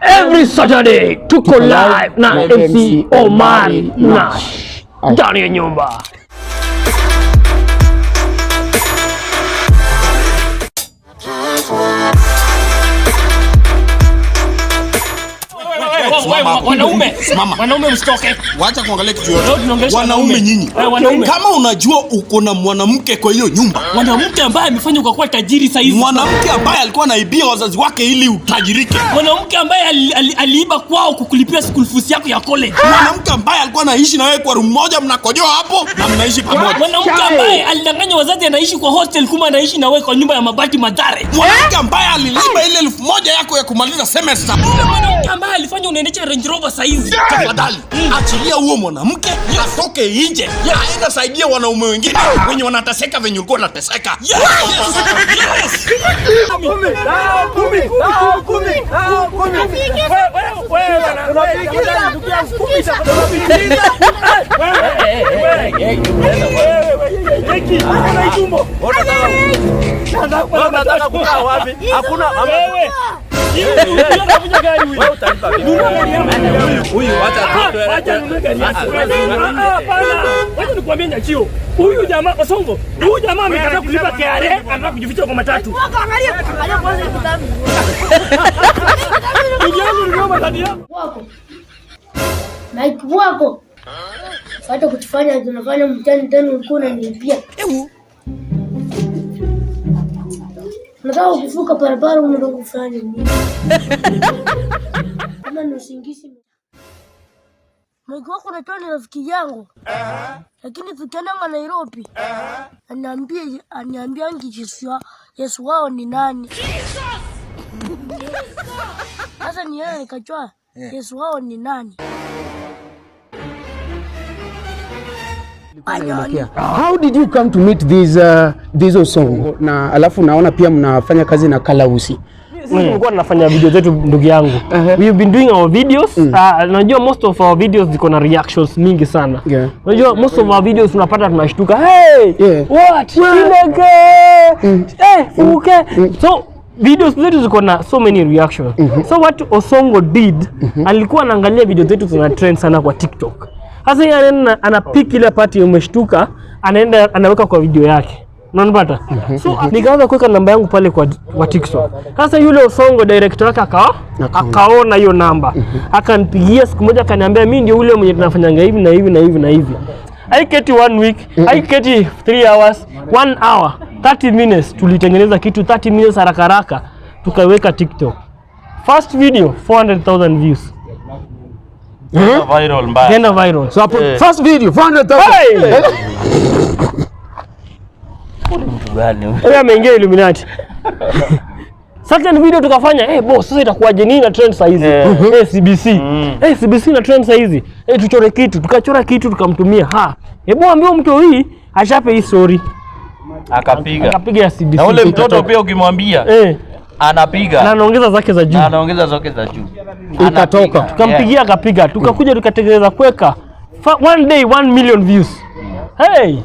Every Saturday tuko live na MC Omar Nash ndani ya nyumba. Wanaume, Simama. Wanaume msitoke. Wacha kuangalia kitu Leo yote. tunaongelesha Wanaume nyinyi. Eh, wanaume. Kama unajua uko na mwanamke kwa hiyo nyumba, Mwanamke ambaye amefanya ukakuwa tajiri sasa hivi. mwanamke ambaye alikuwa anaibia wazazi wake ili utajirike, Mwanamke ambaye aliiba kwao kukulipia school fees yako ya college. mwanamke ambaye alikuwa anaishi na wewe kwa room moja, mnakojoa hapo na mnaishi pamoja, Mwanamke ambaye alidanganya wazazi anaishi kwa hostel kuma anaishi na wewe kwa nyumba ya mabati Mathare. mwanamke ambaye aliliba ile 1000 yako ya kumaliza semester. Yule mwanamke ambaye alifanya unaendesha Range Rover sasa hizi. Tafadhali achilia huo mwanamke atoke nje, aende saidia wanaume wengine wenye wanateseka venye ulikuwa unateseka. Yes! Yes! Wacha nikuambie Nyachio, huyu jamaa Osongo, huyu jamaa amekataa kulipa KRA, anataka kujificha kwa matatu. Ndugu yangu nunua matatu yako. Wako Mike wako hata kutufanya tunafanya mtani tena, ulikuwa unanilipia. Nataka kuvuka barabara, unataka kufanya nini? Kama ni usingizi. Mike wako unatoa ni rafiki yangu, lakini tukienda Nairobi aniambiangi Yesu wao ni nani? Sasa ni yeye nikajua Yesu wao ni nani? How did you come to meet this Osongo? Na alafu naona pia mnafanya kazi na Kalausi. Sisi tulikuwa tunafanya video zetu ndugu yangu. We've been doing our videos. Unajua most of our videos ziko na reactions mingi sana. Unajua most of our videos tunapata tunashtuka. Hey! What? Chineke! Eh, fuke. So videos zetu ziko na so many reactions. So what Osongo did, alikuwa anaangalia video zetu zina trend sana kwa TikTok. Sasa yeye anaenda anapick ile part umeshtuka, anaenda anaweka kwa video yake. Unanipata? So nikaanza kuweka namba yangu pale kwa TikTok. Sasa yule Osongo director wake akaona hiyo namba. Akanipigia siku moja akaniambia mimi ndio ule mwenye tunafanyanga hivi na hivi na hivi na hivi. Haiketi 1 week, haiketi 3 hours, 1 hour, 30 minutes tulitengeneza kitu 30 minutes haraka haraka tukaiweka TikTok. First video 400,000 views. Viral mbaya. Kenda viral. So hapo first video 400,000. Hey! Huyu ameingia Illuminati. Second video tukafanya, eh boss, sasa itakuwaje nini na trend saa hizi? Eh, CBC. Eh, CBC na trend saa hizi. Eh, tuchore kitu, tukachora kitu tukamtumia. Ha. Hebu ambie mtu hii ashape hii story. Akapiga. Akapiga ya CBC. Na ule mtoto pia ukimwambia anapiga. Na anaongeza zake za juu. Na anaongeza zake za juu. Ikatoka. Tukampigia akapiga. Tukakuja tukatengeneza kweka. One day 1 million views. Hey!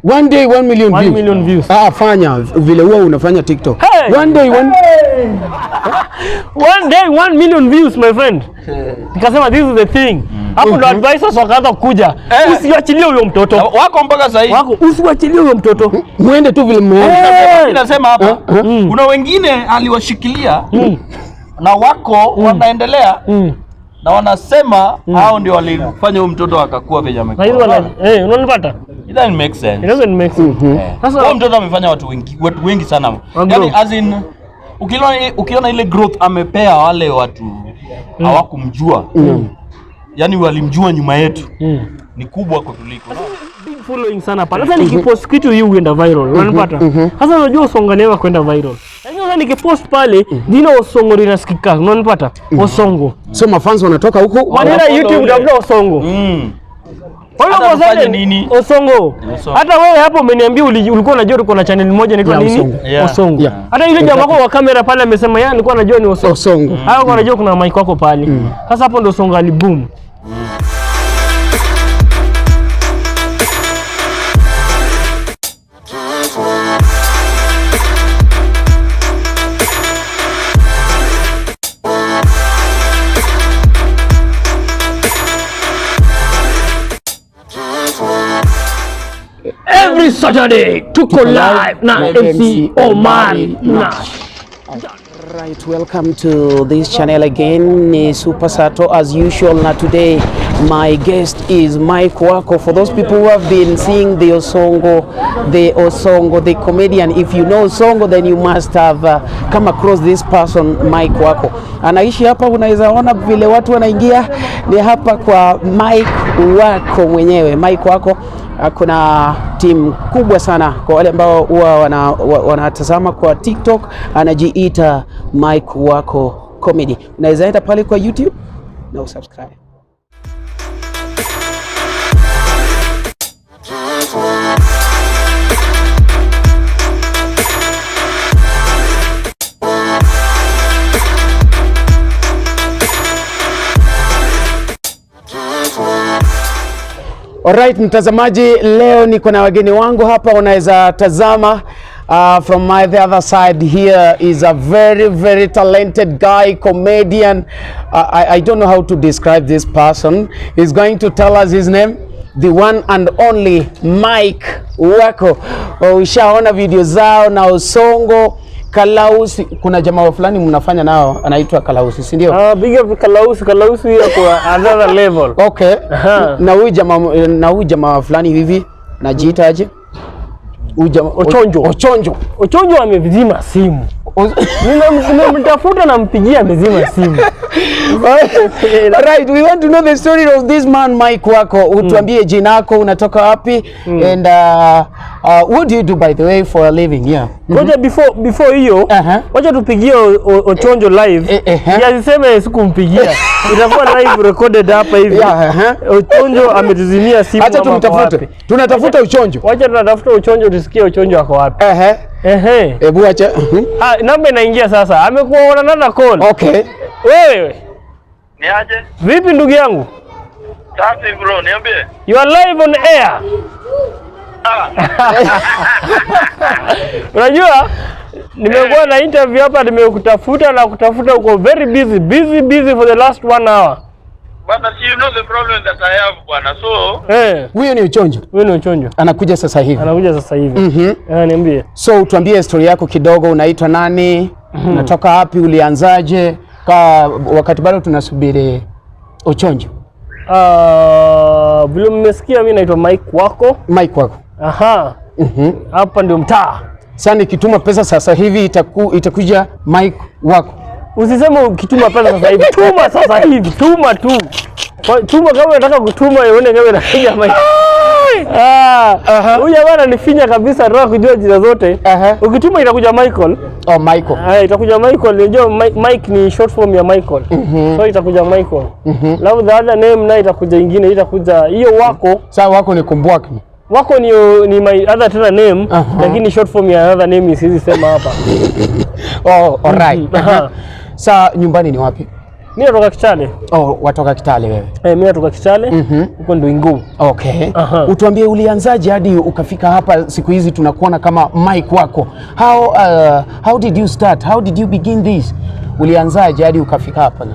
One day 1 million 1 views. million views. Ah, fanya vile huwa unafanya TikTok. Hey! One day one One day 1 million views my friend. Nikasema this is the thing. Hapo ndo advisors wakaanza kuja. Usiachilie huyo mtoto. Wako mpaka sasa hivi. Wako usiachilie huyo mtoto. Muende tu vile mmeenda. Mimi nasema hapa kuna wengine aliwashikilia na wako wanaendelea na wanasema hao ndio walifanya huyo mtoto akakuwa venye Na hizo amekuwa. wana unanipata? It doesn't make sense. It doesn't make sense. Sasa Huyo mtoto amefanya watu wengi sana. Wa Yaani grow. as in ukiona ile growth amepea wale watu hawakumjua. Yaani walimjua nyuma yetu. Ni kubwa kutuliko. Big following sana pale. Sasa nikipost kitu hii huenda viral. Unanipata? Sasa unajua Osongo never kwenda viral. Lakini sasa nikipost pale jina Osongo linasikika. Unanipata? Osongo. So mafans wanatoka huko. Wanaenda Wanafollow YouTube ule. tafuta Osongo. Kwa hiyo Hata kwa tufanye sasa nini? Osongo. Osongo. Hata wewe hapo umeniambia ulikuwa unajua ulikuwa na channel moja inaitwa Yeah, nini? Osongo. Yeah. Osongo. Yeah. Hata yule jamaa wako wa kamera pale amesema yeye alikuwa anajua ni Osongo. Osongo. Hapo anajua kuna mic wako pale. Sasa hapo ndo Osongo aliboom. Every Saturday tuko live na MC Omar Nash. Right, welcome to this channel again. Ni Super Sato as usual. Now today my guest is Mike Wako. For those people who have been seeing the Osongo, the comedian, if you know Osongo then you must have come across this person Mike Wako. Anaishi hapa, unaweza ona vile watu wanaingia, ni hapa kwa Mike Wako mwenyewe. Mike Wako kuna timu kubwa sana. Kwa wale ambao huwa wanatazama kwa TikTok, anajiita Mike Wako Comedy. Unaweza enda pale kwa YouTube na usubscribe. Alright, mtazamaji, leo niko na wageni wangu hapa, unaweza tazama from my the other side here is a very very talented guy, comedian. I don't know how to describe this person. He's going to tell us his name, the one and only Mike Wako. Ushaona video zao na Osongo, Kalausi. Kuna jamaa fulani mnafanya nao anaitwa Kalausi, si ndio? Big up Kalausi, Kalausi kwa another level. Okay. Na huyu jamaa fulani hivi najiita aje? Huyu jamaa Ochonjo. Ochonjo. Ochonjo amezima simu. Nimemtafuta na mpigia amezima simu. Right, we want to know the story of this man Mike Wako. Utuambie jina lako, unatoka wapi, and what do you do by the way for a living? Yeah. Ngoja before hiyo, wacha tupigie Ochonjo live. Asiseme sikumpigia. Itakuwa live recorded hapa hivi. Ochonjo ametuzimia simu. Acha tumtafute. Tunatafuta Ochonjo. Wacha tunatafuta Ochonjo tusikie Ochonjo ako wapi. Ebu acha. Namba inaingia sasa. Amekuwa on another call. Okay. Wewe. Ni aje? Vipi ndugu yangu? Safi bro, niambie. You are live on air. Unajua nimekuwa na interview hapa, nimekutafuta na kutafuta, uko very busy for the last 1 hour. Bwana, you know the problem that I have bwana. So, Huyo ni Ochonjo. Huyo ni Ochonjo. Anakuja sasa hivi. Anakuja sasa hivi. Niambie. So tuambie story yako kidogo, unaitwa nani? Unatoka wapi? Ulianzaje? Kwa wakati bado tunasubiri Ochonjo. Vile mmesikia mimi naitwa Mike Wako. Mike Wako. Aha. Hapa ndio mtaa. Sasa nikituma pesa sasa hivi itakuja Mike Wako. Usiseme ukituma pesa sasa hivi. Tuma sasa hivi. Tuma tu. Tuma kama unataka kutuma uone kama inakuja Mike. Huyu bwana alifinya kabisa, anataka kujua jina zote. Ukituma itakuja Michael. Oh, Michael. Itakuja Michael. Unajua Mike ni short form ya Michael. So itakuja Michael. Alafu the other name na itakuja ingine, itakuja hiyo Wako. Sawa, Wako ni kumbwaki. Wako ni my other tena name, lakini short form ya another name siwezi sema hapa. Oh, all right. Sa nyumbani ni wapi? Mimi natoka Kitale. Oh, watoka Kitale wewe? Mimi natoka Kitale. Huko ndio Ingo. Okay. Utuambie ulianzaje hadi ukafika hapa siku hizi tunakuona kama Mike Wako. How did you start? How did you begin this? Ulianzaje hadi ukafika hapa?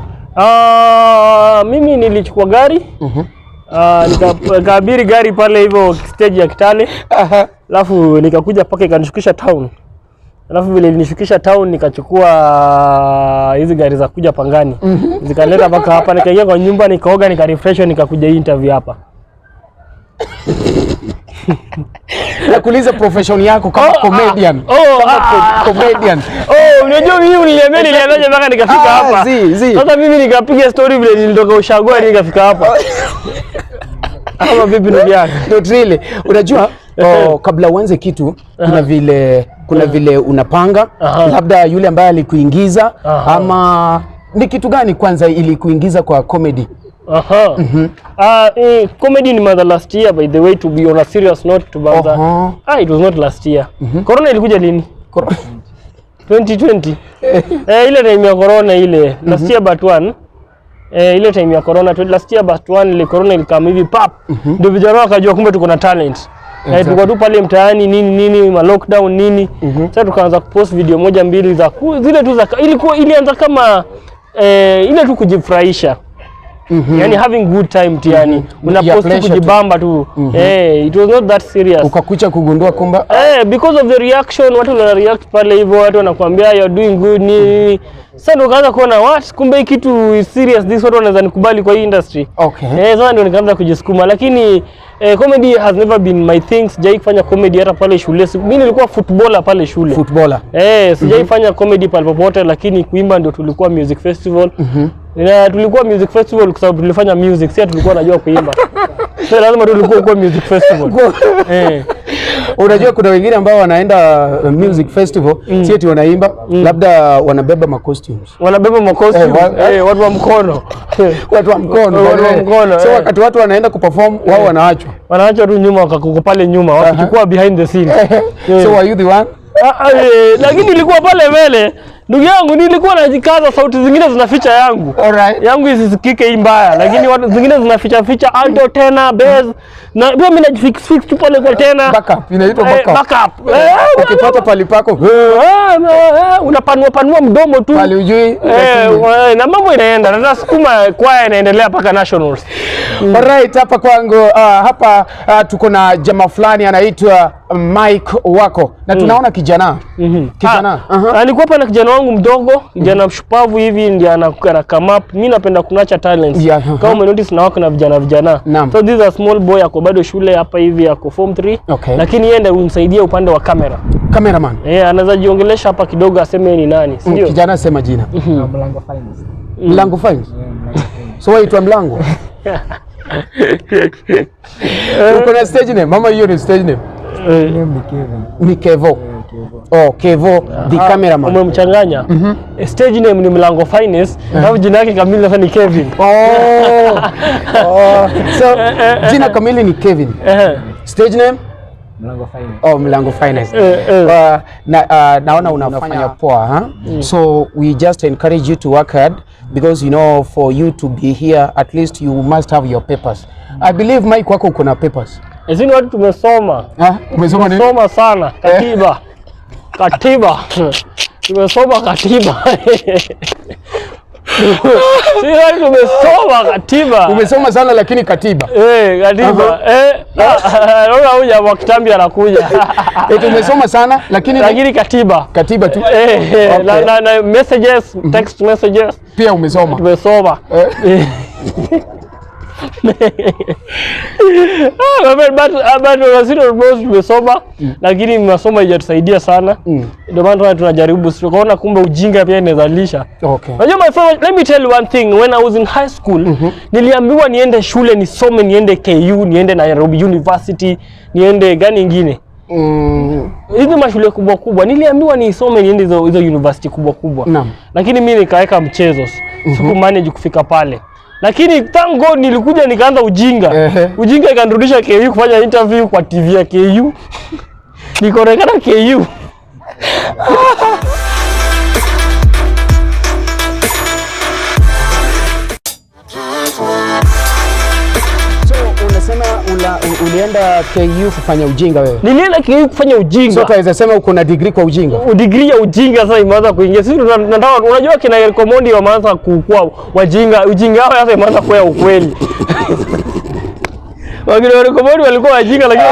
Mimi nilichukua gari. Nikaabiri gari pale hivyo stage ya Kitale. Alafu nikakuja paka ikanishukisha town. Alafu vile ilinishukisha town nikachukua hizi gari za kuja Pangani. Zikaleta mpaka hapa, nikaingia kwa nyumba nikaoga nikarefresh nikakuja interview hapa. Nakuuliza profession yako kama comedian. Comedian. Unajua mimi uliniambia nilianzaje mpaka nikafika hapa. Sasa mimi nikapiga story vile nilitoka Ushago nikafika hapa. Kama vipi ndugu yangu? Not really. Unajua kabla uanze kitu kuna vile unapanga, labda yule ambaye alikuingiza ama ni kitu gani kwanza ilikuingiza kwa comedy? Comedy ni mother last year by the way, to be on a serious note to banza. It was not last year. Corona ilikuja lini? 2020. Ile time ya corona ile last year but one. Ile time ya corona last year but one, ile corona ilikam hivi pap. Ndio vijana wakajua kumbe tuko na talent. Exactly. Tulikuwa tu pale mtaani nini nini ma lockdown nini. Sasa tukaanza kupost video moja mbili za zile tu za ilikuwa ilianza kama ile tu kujifurahisha. Yani having good time tu yani. Ya Unapost pleasure tu. Kujibamba tu. Eh, it was not that serious. Ukakuja kugundua kwamba Eh, because of the reaction, watu wana react pale hivyo, watu wanakuambia you're doing good nini. Sasa ndo ukaanza kuona what, kumbe hii kitu is serious, this watu wanaweza nikubali kwa hii industry. Eh, sasa ndio nikaanza kujisukuma, lakini comedy has never been my thing. Sijai kufanya comedy hata pale shule. Mimi nilikuwa footballer pale shule. Footballer. Eh, sijai fanya comedy pale popote, lakini kuimba ndio tulikuwa music festival. Na tulikuwa music festival kwa sababu tulifanya music, si ati tulikuwa najua kuimba. So lazima tulikuwa kwa music festival. Eh. Unajua kuna wengine ambao wanaenda music festival, si eti wanaimba, labda wanabeba ma costumes. Wanabeba ma costume, Eh, watu wa mkono. Watu wa mkono. Watu wa mkono, So eh. wakati watu wanaenda kuperform, wao wanaachwa. Wanaachwa tu nyuma, wakako pale nyuma wakichukua behind the scenes. So were you the one? Ah, ah, lakini nilikuwa pale mbele, ndugu yangu, nilikuwa najikaza, sauti zingine zinaficha yangu. Yangu isisikike hii mbaya, lakini watu zingine zinaficha ficha alto, tenor, bass, na pia mimi najifix fix tu pale kwa tenor. Backup, inaitwa Eh, backup. backup. Eh, Ukipata pali pako unapanua panua mdomo tu pali ujui. Na mambo inaenda na nasukuma kwaya inaendelea mpaka nationals. Alright, hapa kwangu hapa tuko na jamaa fulani anaitwa Mike Wako na tunaona kijana kijana. Ah, alikuwa hapa na kijana wangu mdogo, kijana mshupavu hivi ndiye ana come up. Mimi napenda kunurture talents. Kama umenotice na wako na vijana vijana. So this is a small boy, ako bado shule hapa hivi, ako form 3. Lakini yeye ndiye humsaidia upande wa kamera. Cameraman. Eh, anaweza jiongelesha hapa kidogo aseme ni nani, si ndio? Kijana, sema jina. Mlango Finest. Mlango Finest. So waitwa Mlango. Uko na stage name? Mama, hiyo ni stage name. Name ni Kevin. Ni Kevo. Kevo. Oh, Kevo the cameraman. Umemchanganya. Stage name ni Mlango Finest, alafu jina yake kamili sasa ni Kevin. Oh. So jina kamili ni Kevin. Stage name? Mlango Finest. Oh, Mlango Finest. Eh. Na, naona unafanya poa, huh? So we just encourage you to work hard because for you to be here, at least you must have your papers. I believe Mike wako uko na papers. Lakini watu tumesoma. Ah, umesoma nini? Tumesoma sana katiba. Katiba. Tumesoma katiba. Si watu tumesoma katiba. Umesoma sana lakini katiba. Eh, katiba. Eh, naona huyu jamaa kitambi anakuja. Eti umesoma sana lakini Lakini katiba. Katiba tu. Eh, na messages, text messages Pia umesoma. Tumesoma. Ah, but on a serious note, tumesoma lakini masomo haijatusaidia sana. Ndio maana tunajaribu, tukaona kumbe ujinga pia inawezalisha. Unajua, my friend, let me tell you one thing. When I was in high school, niliambiwa niende shule nisome, niende KU, niende Nairobi University, niende gani ingine? Hizi mashule kubwa kubwa niliambiwa nisome, niende hizo university kubwa kubwa. Lakini mimi nikaweka mchezo, siku manage kufika pale. Lakini thank God nilikuja nikaanza ujinga. Ujinga ikanirudisha KU kufanya interview kwa TV ya KU. Nikaonekana KU. So unasema ulienda KU kufanya ujinga wewe? Nilienda KU kufanya ujinga. So tunaweza sema uko na degree kwa ujinga? Degree ya ujinga sasa imeanza kuingia. Sisi tunataka, unajua kina Eric Omondi wameanza kukua wajinga, ujinga wao sasa imeanza kuwa ya ukweli. Wakina Eric Omondi walikuwa wajinga lakini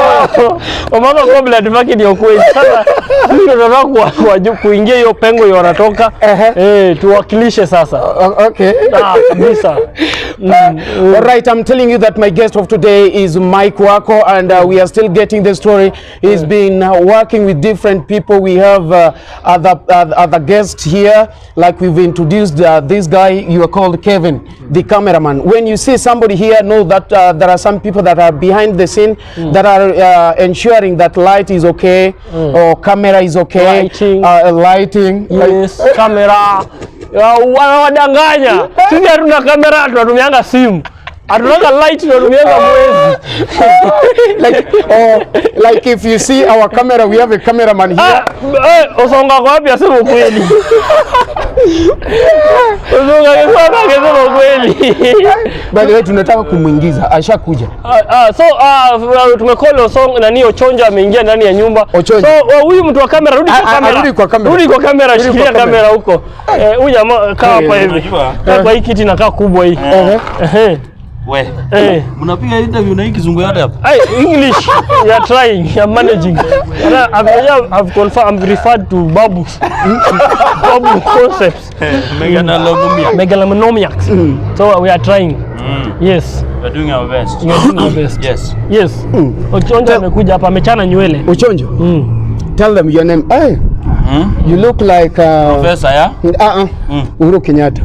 wameanza kuwa blood market ya ukweli. Sasa sisi tunataka kuingia hiyo pengo hiyo wanatoka. Eh, tuwakilishe sasa. Okay. Ah, kabisa. All right, I'm telling you that my guest of today is Mike Wako, and we are still getting the story. He's been working with different people. We have other guests here, like we've introduced this guy. You are called Kevin, the cameraman. When you see somebody here, know that there are some people that are behind the scene that are ensuring that light is okay or camera is okay, Lighting. Lighting. Yes, kamera. Wanawadanganya. Sisi hatuna kamera, tunatumianga simu. Hatunanga light, tunatumianga mwezi. Like, or like if you see our camera, we have a cameraman here. Ah, eh, Osonga kwa wapi asema ukweli? Osonga Angekuwa hapa angesema kweli. By the way, tunataka kumuingiza, ashakuja. So tumecall Osong nani Ochonjo ameingia ndani ya nyumba. Ochonjo. So huyu mtu wa kamera, rudi kwa kamera. Rudi kwa kamera. Rudi kwa kamera, Rudi shikilia kwa kamera. kamera huko. Huyu jamaa kaa hapa hivi. Unajua? Kaa kwa hii kiti inakaa kubwa hii. Ehe. Ehe. We. Mnapiga interview na hii kizungu yote hapa. Hey, English, we are trying, we are managing. And I've confirmed, I'm referred to Babu. Babu concepts. Megalomania. Megalomaniacs. So we are trying. Yes, We are doing our best. we are doing our best. Yes. Yes. Ochonjo amekuja hapa amechana nywele. Ochonjo. Tell them your name. Hey, you look like Professor, yeah? Uhuru Kenyatta.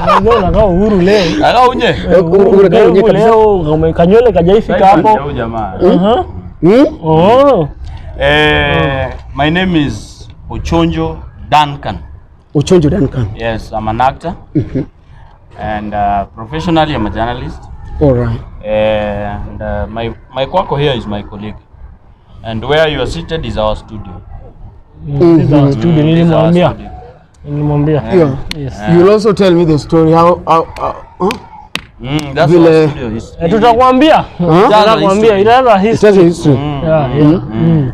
Unajua unakaa Uhuru leo. Aka unye. Uhuru Leo Kenyatta kabisa. leo kanywele kajaifika hapo. Huyu jamaa. Hmm? Oh. My name is Ochonjo Duncan. Ochonjo Duncan. Yes, I'm an actor. And professionally, I'm a journalist. All right. And my kwako here is my colleague. And where you are seated is our studio. This is our studio. This is our Nilimwambia. studio. Nilimwambia. Yeah. Yes. You'll also tell me the story how huh? That's Vile- our studio. Tutakwambia. Tutakwambia. It has a It history. has a history. Yeah.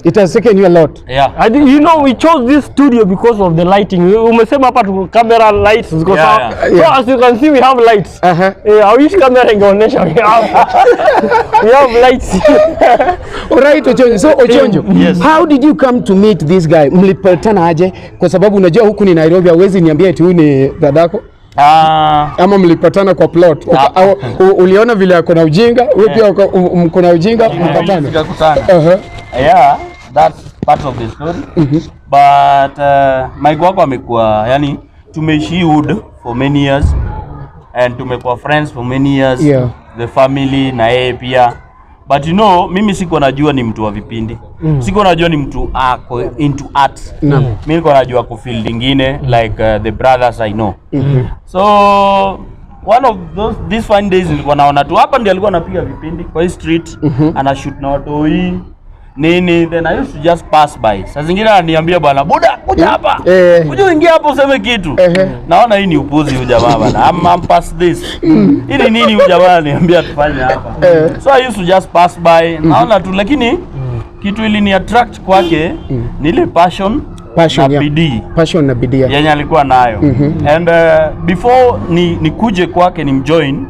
It has taken you a lot. Yeah. I think, we chose this studio because of the lighting. Umesema hapa tu camera lights ziko sawa. Yeah. So as you can see, we have lights. I wish camera ingeonyesha we have lights. All right, Ochonjo. So Ochonjo, Yes. how did you come to meet this guy? Mlipatana aje? Kwa sababu unajua huku ni Nairobi, hauwezi niambia eti huyu ni dadako. Ama mlipatana kwa plot? Au uliona vile ako na ujinga, wewe pia mko na ujinga, mkapatana. Tukakutana. Yeah, that's part of the story. But Mike wako amekuwa, yani tumeishi hii hood for many years and tumekuwa friends for many years. The family na yeye pia. But mimi sikuwa najua ni mtu wa vipindi. Sikuwa najua ni mtu ako into art. Mimi nilikuwa najua kwa field ingine like the brothers I know. So one of those these fine days nilikuwa naona tu hapa ndio alikuwa anapiga vipindi kwa hii street, ana shoot na watoi nini, then I used to just pass by. Saa zingine ananiambia, "Bwana buda, kuja hapa, kuja uingie hapo useme kitu." Naona hii ni upuzi huyu jamaa bana. I'm past this. Hii ni nini huyu jamaa ananiambia tufanye hapa? So I used to just pass by. Naona tu, lakini kitu ili ni attract kwake ni ile passion, Passion, na bidii Passion na bidii. Yenye alikuwa nayo. And before ni nikuje kwake ni mjoin,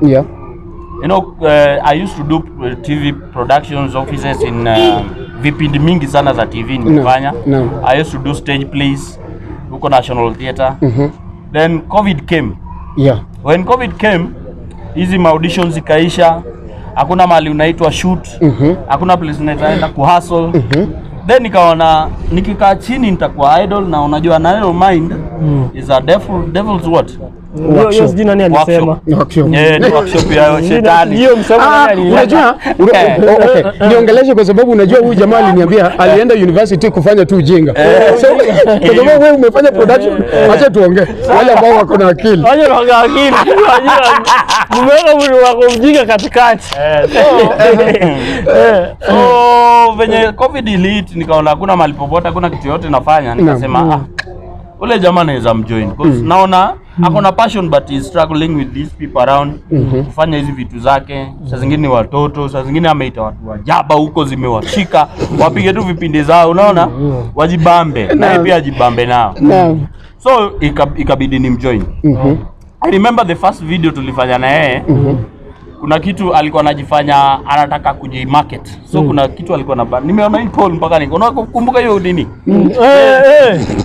I used to do TV productions offices in vipindi mingi sana za TV nimefanya. No. I used to do stage plays huko National Theatre. Then COVID came. When COVID came, hizi maauditions zikaisha, hakuna mahali unaitwa shoot, hakuna place unaweza enda kuhustle. Then nikaona nikikaa chini nitakuwa idle, na unajua an idle mind is a devil's what? Hiyo sijui nani alisema. Workshop. Eh, ni workshop ya shetani. Hiyo msemo Ah, nani alileta? unajua oh, okay. Niongeleshe kwa sababu unajua huyu jamaa aliniambia alienda university kufanya tu ujinga. So kwa sababu wewe umefanya production, acha tuongee wale ambao wako na akili. Waje waka akili. Wajua mmeweka mtu wako mjinga katikati. So venye COVID ilihit, nikaona hakuna mahali popote, hakuna kitu yote nafanya, nikasema, "Ah, ule jamaa naweza mjoin," 'cause naona ako na passion but he's struggling with these people around kufanya hizi vitu zake. Saa zingine ni watoto, saa zingine ameita watu wajaba huko zimewashika, wapige tu vipindi zao, unaona, wajibambe naye pia ajibambe nao. So ikabidi ni mjoin. I remember the first video tulifanya na yeye, kuna kitu alikuwa anajifanya anataka kujimarket, so kuna kitu alikuwa na, nimeona hii poll mpaka niko unakumbuka hiyo nini.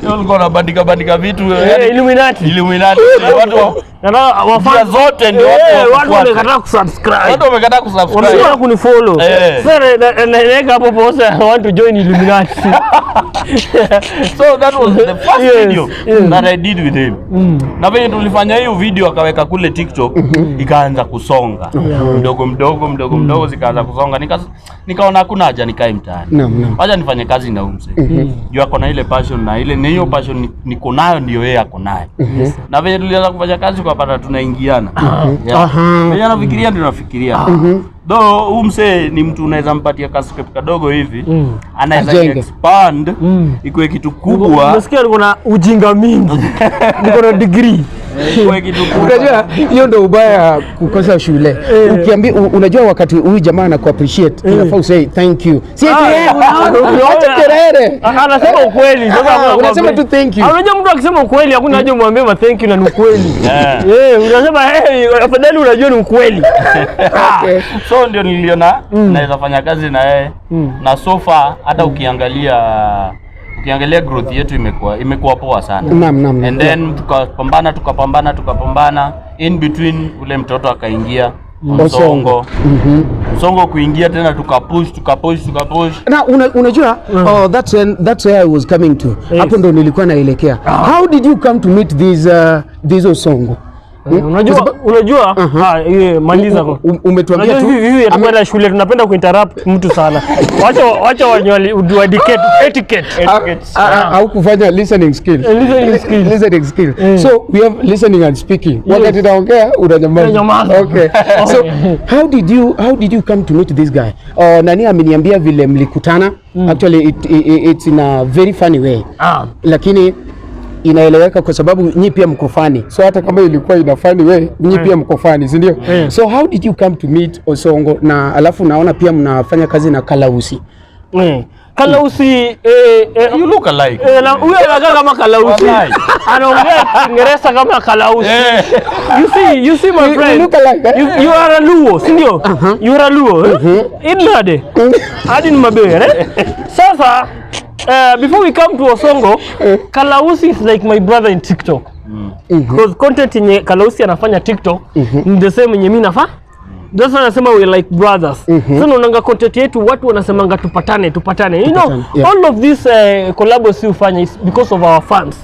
Hiyo alikuwa anabandika bandika vitu, yani Illuminati. Illuminati, watu Na njia zote ndio watu watu wakufuate. wamekataa kusubscribe. Watu wamekataa kusubscribe. Wamesema kunifollow. Sasa naweka hapo post, "I want to join Illuminati." So that was the first video that I did with him. Na venye tulifanya hiyo video akaweka kule TikTok, ikaanza kusonga mdogo mdogo mdogo mdogo, zikaanza kusonga. Nikaona hakuna haja nikae mtaani, Naam, naam. wacha nifanye kazi na huyu mzee juu ako na ile passion, na ile ni hiyo passion niko nayo ndio yeye ako nayo. Na venye tulianza kufanya kazi, ukapata tunaingiana. Yeah. Venye anafikiria ndio nafikiria. Though huyu msee ni mtu unaweza mpatia ka script kadogo hivi, anaweza Ajenge. expand ikuwe kitu kubwa. Unasikia niko na ujinga mingi, niko na degree. Ikuwe kitu kubwa. Unajua hiyo ndo ubaya kukosa shule. Ukiambia unajua wakati huyu jamaa anaku appreciate, inafaa usay thank you. Si eti uache kelele. Anasema ukweli. Sasa Ah, hakuna unasema kuambia. tu thank you. Ah, unajua mtu akisema ukweli hakuna haja umwambie ma thank you na ni ukweli. Yeah. Eh, unasema hey, afadhali unajua ni ukweli. Okay. So ndio niliona naweza fanya kazi na yeye, na so far hata ukiangalia growth yetu imekuwa poa sana. Naam, naam, naam. And then tukapambana, tukapambana, tukapambana, in between ule mtoto akaingia, Msongo. Msongo kuingia tena tukapush, tukapush, tukapush. Na unajua oh, that's where I was coming to. Hapo ndo nilikuwa naelekea. How did you come to meet this Osongo? Unajua unajua ah, maliza kwa. Umetuambia Unajua tu hivi hivi hatukwenda shule, tunapenda kuinterrupt mtu sana. Wacha wenye etiquette etiquette. Au kufanya listening skill. Listening skill. Listening skill. So we have listening and speaking. Wakati naongea unanyamaza. Unanyamaza. Okay. So how did you come to meet this guy? Nani ameniambia vile mlikutana? Actually it's in a very funny way. Lakini inaeleweka kwa sababu nyi pia mko funny. So hata kama ilikuwa ina funny way, nyi pia mko funny, si ndio? So how did you come to meet Osongo, na alafu naona pia mnafanya kazi na Kalausi? Kalausi You look alike. Huyo anakaa kama Kalausi. Wallahi. Anaongea Kiingereza kama Kalausi. You see my We friend. look alike, eh? You are a Luo, si ndio? You are a Luo, eh? Inlade. Hadi ni maber, eh? Sasa before we come to Osongo, Kalausi is like my brother in TikTok. Because content yenye Kalausi anafanya TikTok ni the same yenye mimi nafanya. That's why nasema we like brothers. Sasa unaonanga content yetu watu wanasemanga tupatane, tupatane. Tupatane, yeah. All of this collabo si ufanya is because of our fans.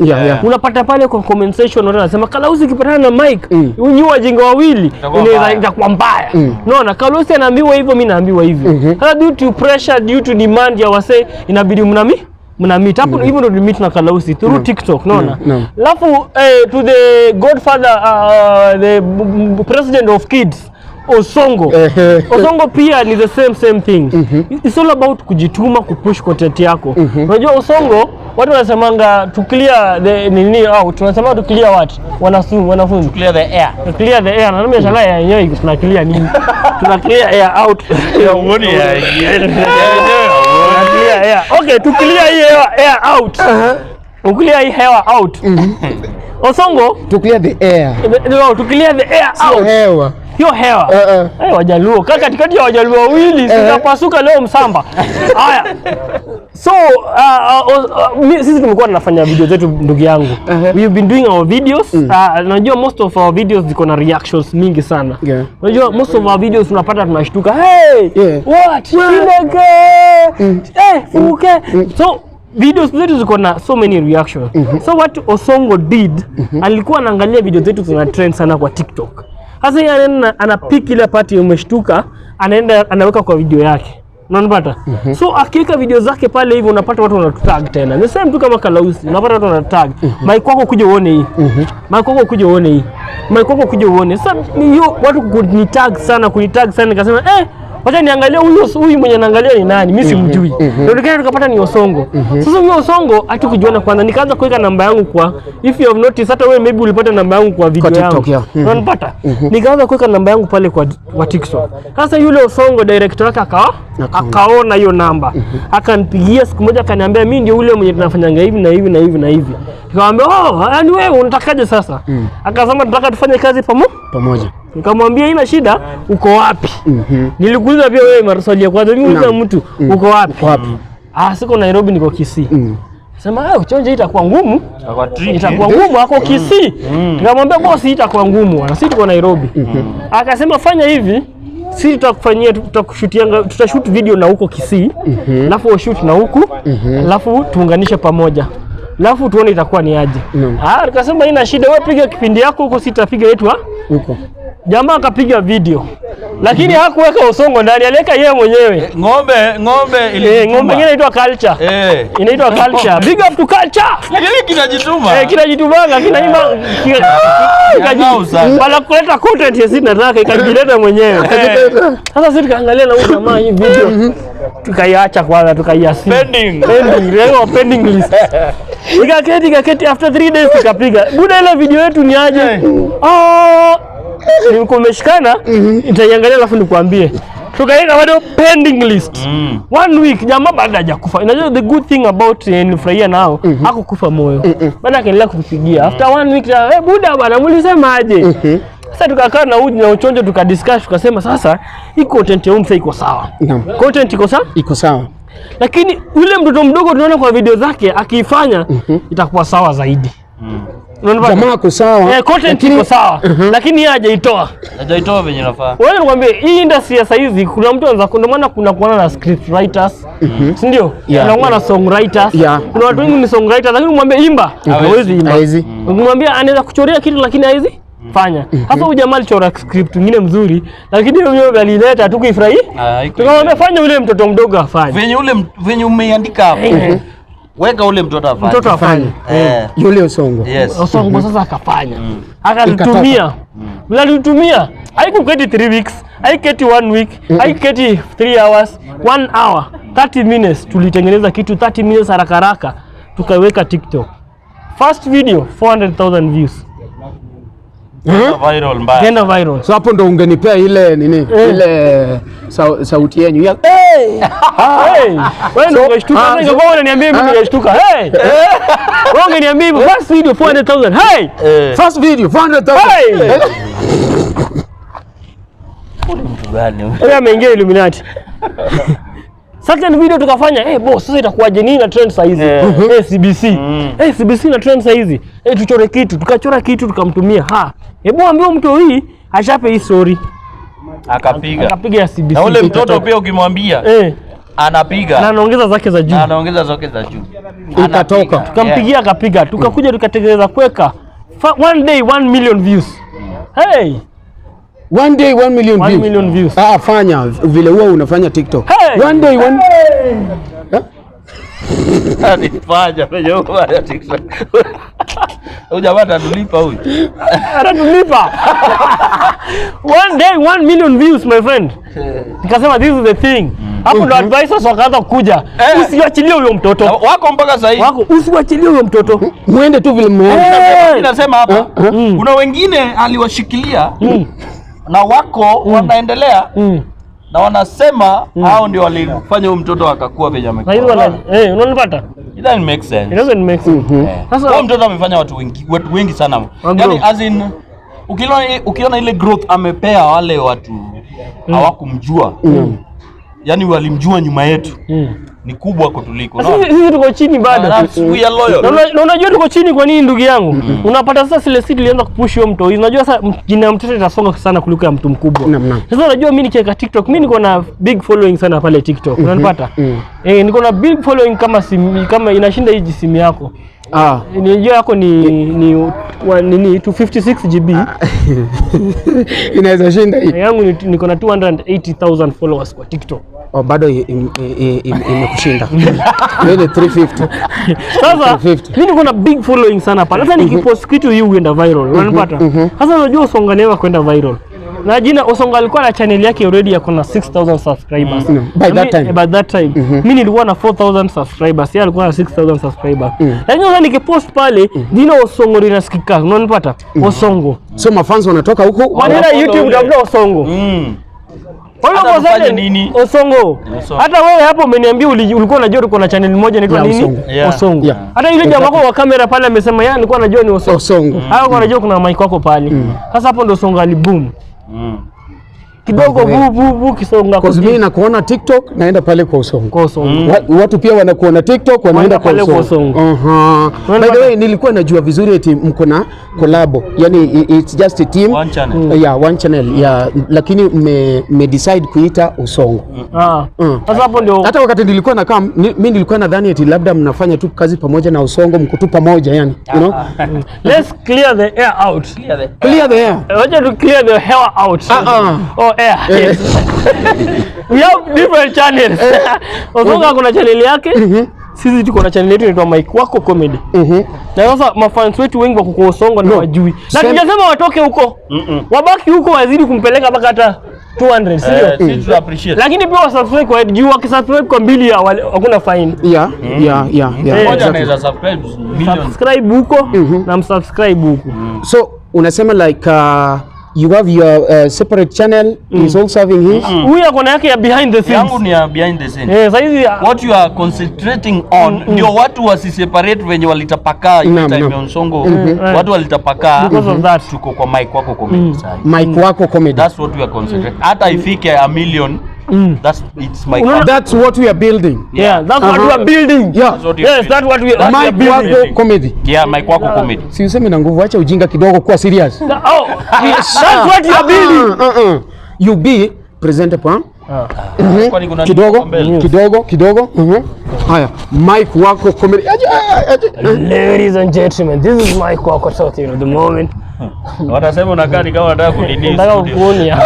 Unapata pale kwa comment section watu wanasema Kalausi ukipatana na Mike, mm. wajinga wawili Itakuwa inaweza mbaya. itakuwa mbaya. Unaona, Kalausi anaambiwa hivyo, mimi naambiwa hivyo. Sasa due to pressure, due to demand ya wasee, inabidi mna meet hapo. Hivyo ndo meet na Kalausi through TikTok, unaona? No. Alafu to the godfather, the president of kids, Osongo. Osongo pia ni the same same thing. It's all about kujituma, kupush content yako. Unajua Osongo watu wanasemanga to clear the nini out, tunasema to clear what? Wanafunzi wanafunzi. Clear the air. To clear the air. Na mimi nashangaa air yenyewe tuna clear nini? Tuna clear air out. Ya uoni ya. Tuna clear air. Okay, to clear hii air out. To clear hii hewa out. Osongo To clear the air. No, to clear the air out. Hewa. Hiyo hewa. Uh-uh. Eh, Wajaluo kaka, katikati ya Wajaluo wawili sitapasuka leo msamba. Haya. So sisi tumekuwa tunafanya video zetu, ndugu yangu. We've been doing our videos. Unajua most of our videos ziko na reactions mingi sana. Unajua most of our videos tunapata tunashtuka. Hey, what? Chineke. Eh, fuke. So videos zetu ziko na so many reactions. So what Osongo did, alikuwa anaangalia video zetu zina trend sana kwa TikTok. Sasa yeye anaenda anapick ile part umeshtuka, anaenda anaweka kwa video yake. Unanipata? So akiweka video zake pale hivyo unapata watu wanatag tena. The same tu kama Kalausi, unapata watu wanatag. Mike wako kuja uone hii. Mike wako kuja uone hii. Mike wako kuja uone. Sasa ni hiyo watu kunitag sana, kunitag sana, nikasema wacha niangalie huyu huyu mwenye naangalia ni nani, mimi simjui. Ndio nikaenda tukapata ni Osongo. Sasa huyo Osongo hatukujuana kwanza, nikaanza kuweka namba yangu kwa, if you have noticed, hata wewe maybe ulipata namba yangu kwa video Kwa yangu. TikTok, yeah. Unanipata? Nikaanza kuweka namba yangu pale kwa TikTok. Sasa yule Osongo director wake akaona hiyo namba. Akanipigia siku moja akaniambia mimi ndio ule mwenye tunafanyanga hivi na hivi na hivi na hivi. Nikamwambia, "Oh, yaani wewe unatakaje sasa?" Akasema tunataka tufanye kazi pamoja. Pamoja. Nikamwambia ina shida, uko wapi? Nilikuuliza pia wewe maswali ya kwanza, mimi uliza mtu uko wapi? Uko wapi? Ah, siko Nairobi, niko Kisii. Sema chonje itakuwa ngumu. Itakuwa tricky. Itakuwa ngumu, ako Kisii. Nikamwambia bosi, itakuwa ngumu bwana, sisi tuko Nairobi. Akasema fanya hivi, sisi tutakufanyia, tutakushootianga, tutashoot video na huko Kisii, alafu ushoot na huku, alafu tuunganishe pamoja. Alafu tuone itakuwa ni aje. Ah, nikasema ina shida, wewe piga kipindi yako huko, sisi tutapiga yetu Huko. Jamaa akapiga video. Lakini hakuweka Osongo ndani, aliweka yeye mwenyewe. Ng'ombe ng'ombe Eh, ng'ombe ingine inaitwa Culture. Inaitwa Culture. Big up to Culture. Lakini kinajituma. Eh, kinajitumanga, kinaimba Nyang'au sana. wala kuleta content ya sisi nataka ikajileta mwenyewe. Sasa sisi tukaangalia na huyu jamaa hii video. Tukaiacha kwanza, tukaiasi. Pending. Pending, leo pending list. Ikaketi ikaketi after 3 days tukapiga. Buda, ile video yetu ni aje? Ah, nilikuwa umeshikana, nitaiangalia alafu nikuambie. Tukaweka bado pending list. One week jamaa bado hajakufa. Unajua the good thing about nilifurahia nao, hakukufa moyo. Bado akaendelea kutupigia. After one week, eh, buda bwana, mlisemaje? Sasa tukakaa na uji na uchonjo tukadiscuss, tukasema sasa hii content ya umse iko sawa. Naam. Content iko sawa? Iko sawa. Lakini yule mtoto mdogo tunaona kwa video zake akiifanya itakuwa sawa zaidi. Unaona? Jamaa ako sawa. Eh, content iko sawa. Lakini yeye hajaitoa. Hajaitoa venye nafaa. Wewe nikwambie hii industry ya saizi kuna mtu anaweza, ndio maana kuna kuana na script writers. Si ndio? Yeah. Kuna kuwa na songwriters. Yeah. Kuna watu wengi ni songwriters lakini umwambie imba, hawezi imba. Hawezi. Ukimwambia anaweza kuchorea kitu lakini hawezi fanya. Sasa huyu jamaa alichora script nyingine mzuri lakini yeye mwenyewe alileta tu kuifurahi. Ah, haikuifurahi. Tukamwambia fanya ule mtoto mdogo afanye. Venye ule venye umeiandika hapo. Weka ule mtoto afanye. Mtoto afanye. Eh. Yule Osongo. Yes. Osongo sasa akafanya. Akatutumia. Mlalitumia. Haikuketi 3 weeks, haikuketi 1 week, haikuketi 3 hours, 1 hour, 30 minutes tulitengeneza kitu 30 minutes haraka haraka tukaiweka TikTok. First video 400,000 views. Viral mbaya. Kenda viral. So hapo ndo ungenipea ile nini ile sauti yenu ya hey! Hey, wewe ndio ungeshtuka. ah, Sasa ingekuwa unaniambia mimi ningeshtuka. Hey! Wewe ungeniambia hivyo first video 400,000. Hey! First video 400,000. Hey! Mtu gani? Wewe ameingia Illuminati. Second video tukafanya, eh boss, sasa itakuwaje, nini na trend saa hizi? Eh, CBC. Eh, CBC na trend saa hizi. Eh, tuchore kitu, tukachora kitu tukamtumia. Ha. Hebu ambie mtu hii ashape hii story. Akapiga. Akapiga ya CBC. Na ule mtoto pia ukimwambia eh, anapiga. na anaongeza zake za juu. Na anaongeza zote za juu. Ikatoka. Tukampigia akapiga, tukakuja tukatengeneza kweka. One day 1 million views. Hey, One day 1 million 1 views. million views. Ah, fanya vile huwa unafanya TikTok. Hey! One day one. Alifanya venye huwa ya TikTok. Huyu jamaa atatulipa huyu. Atatulipa. One day 1 million views, my friend. Nikasema this is the thing. Hapo ndo advisors wakaanza kuja. Usiachilie huyo mtoto. Na wako mpaka sasa hivi. Wako usiachilie huyo mtoto. Muende tu vile mmeenda. Mimi nasema hapa kuna wengine aliwashikilia na wako wanaendelea na wanasema hao ndio walifanya huyu mtoto akakua venye Na hizo amekuwa. wana eh, unanipata? It doesn't make sense. It doesn't make sense. Sasa Huyo mtoto amefanya watu wengi sana. Wa Yaani grow. as in ukiona ile growth amepea wale watu hawakumjua. Yaani walimjua nyuma yetu. Ni kubwa kutuliko. Sasa sisi tuko chini bado. We are loyal. Na unajua tuko chini kwa nini ndugu yangu? Unapata sasa zile sisi tulianza kupush huyo mtu. Unajua sasa jina ya mtoto itasonga sana kuliko ya mtu mkubwa. Naam, naam. Sasa unajua mimi nikiweka TikTok, mimi niko na big following sana pale TikTok. Unanipata? Eh, niko na big following kama simu, kama inashinda hii simu yako. Ah. Unajua yako ni nini 256 GB. Inaweza shinda hii. Yangu niko na 280,000 followers kwa TikTok. Oh, bado imekushinda. Ile 350. Sasa 350. mimi niko na big following sana pale. Sasa nikipost kitu hii huenda viral. Unanipata? Sasa unajua Osonga never kwenda viral. Na jina Osonga alikuwa na channel yake already yako na 6000 subscribers. By Na that time. By that time. Mimi nilikuwa na 4000 subscribers, yeye alikuwa na 6000 subscribers. Lakini sasa nikipost pale jina Osongo linasikika. Unanipata? Osongo. So mafans wanatoka huko. Wanaenda Wanafollow YouTube ule. tafuta Osongo. Hata Kwa hiyo tufanye nini? Osongo. Osongo. Hata wewe hapo umeniambia ulikuwa unajua ulikuwa na channel moja inaitwa Yeah, nini? Osongo. Yeah. Osongo. Yeah. Hata yule jamaa wako wa kamera pale amesema yeye alikuwa anajua ni Osongo. Osongo. Hapo anajua kuna mic wako pale. Sasa hapo ndo Osongo aliboom. Kidogo By the bu bu bu kisonga. Cause mimi nakuona TikTok, naenda pale kwa Osongo. Kwa Osongo. Watu pia wanakuona TikTok, wanaenda kwa pale kwa Osongo. Osongo. By the way, nilikuwa najua vizuri eti mko na collabo. Yani it's just a team. One channel. Yeah, one channel. Yeah, lakini mme decide kuita Osongo. Ah. Sasa hapo ndio Hata wakati nilikuwa nakaa mimi nilikuwa nadhani eti labda mnafanya tu kazi pamoja na Osongo, mko tu pamoja yani, you know? Let's clear the air out. Clear the air. Wacha to clear the hair out. Ah, ah. Oh, air. Yes. We have different channels. Osongo kuna channel yake. Sisi tuko na channel yetu inaitwa Mike Wako Comedy. Na sasa mafans wetu wengi wako kwa Osongo na No. wajui. Na tujasema watoke huko. Wabaki huko wazidi kumpeleka mpaka hata 200, si Eh, ndio? sisi tuna appreciate. Lakini pia wasubscribe kwa juu, wakisubscribe kwa mbili ya hakuna fine. Yeah. Mmoja anaweza subscribe millions. Subscribe huko na msubscribe huko. So unasema like you have your separate channel, he's also having his. Huyu ako na yake ya behind the scenes. Yangu ni ya behind the scene. Eh, saizi What you are concentrating on ndio watu wasiseparate venye walitapakaa ile Naam, time naam. ya Osongo. Watu walitapakaa. Because of that. Tuko kwa Mike Wako Comedy sasa. Mike Wako Comedy. That's what we are concentrating. Hata ifike a million, that's it's my Unaona- That's what we are building. Yeah, that's what we are building. Yeah. That's what we are Yes, that's what we That's are Mike building. Wako Comedy. Yeah, Mike Wako Comedy. Si useme na nguvu, acha ujinga kidogo, kuwa serious. Oh, that's what you are building. You be presenter pa Kwani kuna kidogo mbele? Kidogo kidogo. Haya, Mike Wako Comedy. Aje, aje, aje. Ladies and gentlemen, this is Mike Wako talking at the moment. Wanasema unakaa ni kama unataka kunini Nataka studio. kukuonia.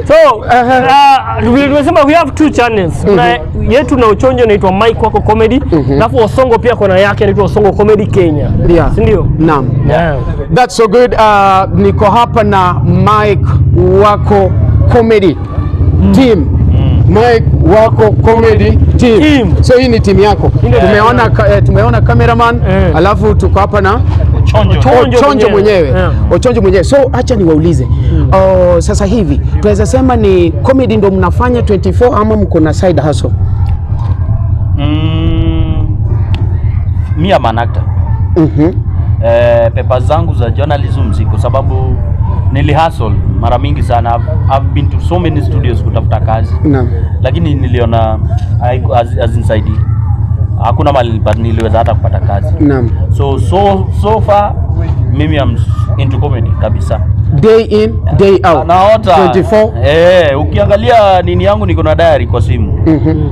So, vile tumesema we have two channels. Kuna yetu na Ochonjo inaitwa Mike Wako Comedy. Alafu Osongo pia kuna yake inaitwa Osongo Comedy Kenya. Yeah. Si ndio? Naam. Yeah. That's so good. Niko hapa na Mike Wako Comedy Team. Mike Wako Comedy Team. Team. So hii ni timu yako. Ndio. Tumeona cameraman, alafu tuko hapa na Chonjo. Ochonjo Ochonjo mwenyewe. mwenyewe. Yeah. Ochonjo mwenyewe. So acha niwaulize. Oh, sasa hivi tunaweza sema ni comedy ndo mnafanya 24 ama mko na side hustle? Me am an actor. Papers zangu za journalism ziko sababu nili hustle mara mingi sana. I've been to so many studios kutafuta kazi. Lakini niliona hazinisaidii. Hakuna mahali niliweza hata kupata kazi. So far mimi am into comedy kabisa. Day in, day out. Naota. 24. Eh, ukiangalia nini yangu niko na diary kwa simu.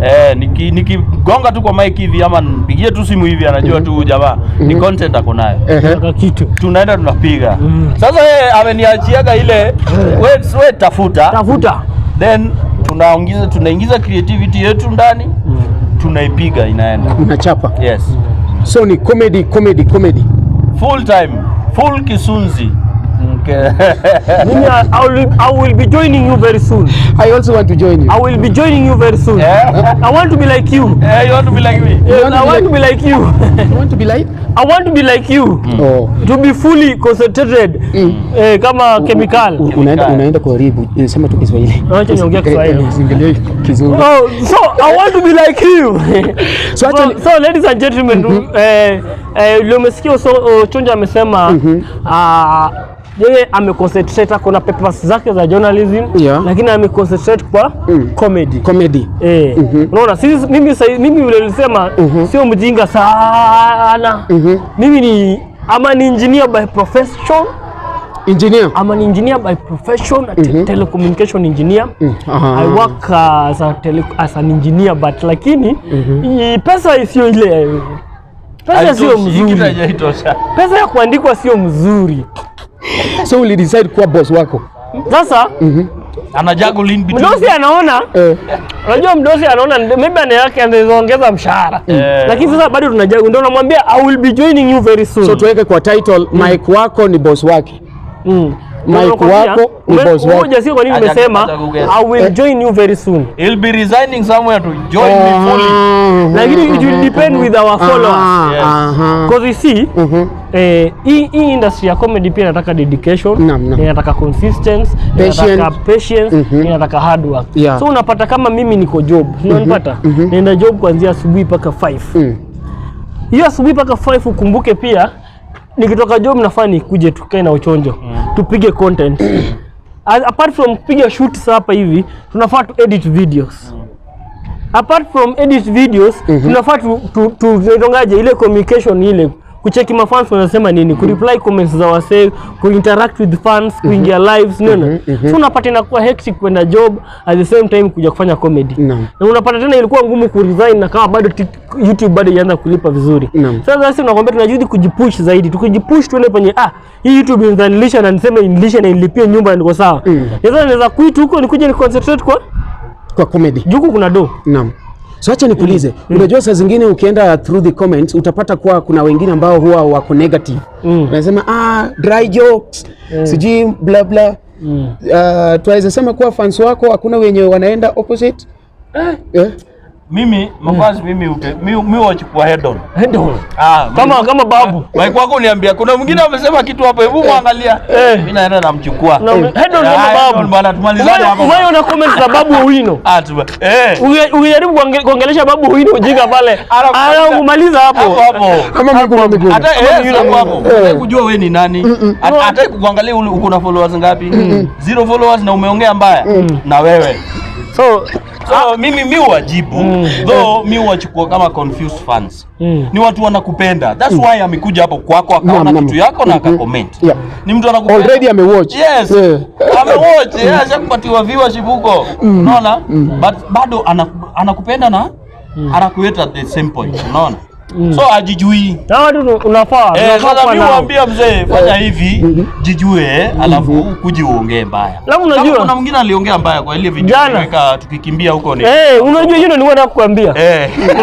Eh, nikigonga tu kwa mic hivi ama nipigie tu simu hivi anajua tu huyu jamaa ni content ako nayo. Nataka kitu. Tunaenda tunapiga. Sasa yeye ameniachiaga ile we tafuta. Tafuta. Then tunaingiza creativity yetu ndani. Tunaipiga inaenda. Mnachapa. Yes. So ni comedy, comedy, comedy. Full time, full kisunzi. Okay. Mimi I will be joining you very soon. I also want to join you. I will be joining you very soon. I want to be like you. Eh, you want to be like me? Yes, want to I be want to be like you. You want to be like? I want to be like you. Oh. To be fully concentrated. Eh, kama chemical. Unaenda kuharibu. Sema tu Kiswahili. Acha niongee Kiswahili. Usiingilie Kizungu. Oh, so I want to be like you. So actually- So ladies and gentlemen, leo umesikia Ochonjo amesema yeye ameconcentrate, ako na papers zake za journalism, lakini ameconcentrate kwa comedy. Comedy. Eh, unaona sisi mimi vile nilisema sio mjinga sana. Mimi ni ama ni engineer by profession. Engineer. I'm an engineer by profession, a telecommunication engineer. I work as an engineer but lakini pesa sio ile, pesa sio Haitoshi, hii kitu mzuri. haijaitosha. Pesa ya kuandikwa sio mzuri. So uli decide kuwa boss wako. Sasa Ana juggle in between. mdosi anaona, unajua mdosi anaona maybe ana yake anaweza ongeza mshahara. Lakini sasa bado tunajuggle, ndio namwambia I will be joining you very soon. So tuweke kwa title, Mike Wako ni boss wake. Mike Nakwambia, Wako ni boss wako. Hujasikia kwa nini nimesema Acha kuguess. I will join you very soon. He'll be resigning somewhere to join me fully. Lakini it will depend with our followers. Yes. Because you see, hii industry ya comedy pia inataka dedication, Naam, naam. inataka consistency, Patient. inataka patience, inataka hard work. Yeah. So unapata kama mimi niko job, unanipata? Naenda job kuanzia asubuhi mpaka 5. Hiyo asubuhi mpaka 5 ukumbuke pia nikitoka job nafaa nikuje tukae na Ochonjo, tupige content. Apart from kupiga shoots hapa hivi, tunafaa tu edit videos. Apart from edit videos, tunafaa tu tunaitwangaje ile communication, ile kucheki mafans wanasema nini, kureply comments za wasee, kuinteract with fans, kuingia lives, nini. So unapata inakuwa hectic kwenda job, at the same time kuja kufanya comedy. Na unapata tena ilikuwa ngumu kuresign na kama bado YouTube bado ianza kulipa vizuri. Sasa sisi tunakwambia tunajidi kujipush zaidi. Tukijipush tuende penye hii YouTube inanilisha na niseme inilishe na inilipie nyumba na niko sawa. Sasa naweza quit huko nikuje ni concentrate kwa Kwa comedy. Juku kuna do. Naam. So acha nikuulize, unajua saa zingine ukienda through the comments utapata kuwa kuna wengine ambao huwa wako negative. Wanasema, "Ah, dry jokes, sijui bla bla." Tuweza sema kuwa fans wako hakuna wenye wanaenda opposite? Eh? Mimi mafans mimi mi wachukua head on. Head on. Ah, Kama babu. Mike wako uniambia kuna mwingine amesema kitu hapo, hebu muangalia. Mimi naenda namchukua. Head on Ah, kama head babu. on bana, tumalizane hapo. Wewe una comments za Babu Owino. Ah, eh. Ukijaribu kuongelesha Babu Owino ujinga pale, Anakumaliza. anakumaliza hapo. Hapo hapo. Kama Miguna Miguna. Hata hapo hapo. Hataki kujua wewe ni nani. Hataki kuangalia uko na followers ngapi. Zero followers na umeongea mbaya na wewe. So So mimi wajibu though mi wachukua kama confused fans. Ni watu wanakupenda. That's why amekuja hapo kwako akaona kitu yako na akacomment. Ni mtu anakupenda. Already amewatch. Yes. Amewatch, yeah, ashakupatiwa viewership huko. Unaona? But bado anakupenda na anakuweka at the same point. Unaona? So ajijui. Na watu unafaa unafaa Sasa kuwa mimi nao. huambia mzee, fanya hivi, jijue, alafu kuji uongee mbaya. Alafu unajua- Kama kuna mwingine aliongea mbaya kwa ile video Jana. tuliweka tukikimbia huko ni. Eh, unajua hiyo ndio nilikuwa nataka kukuambia.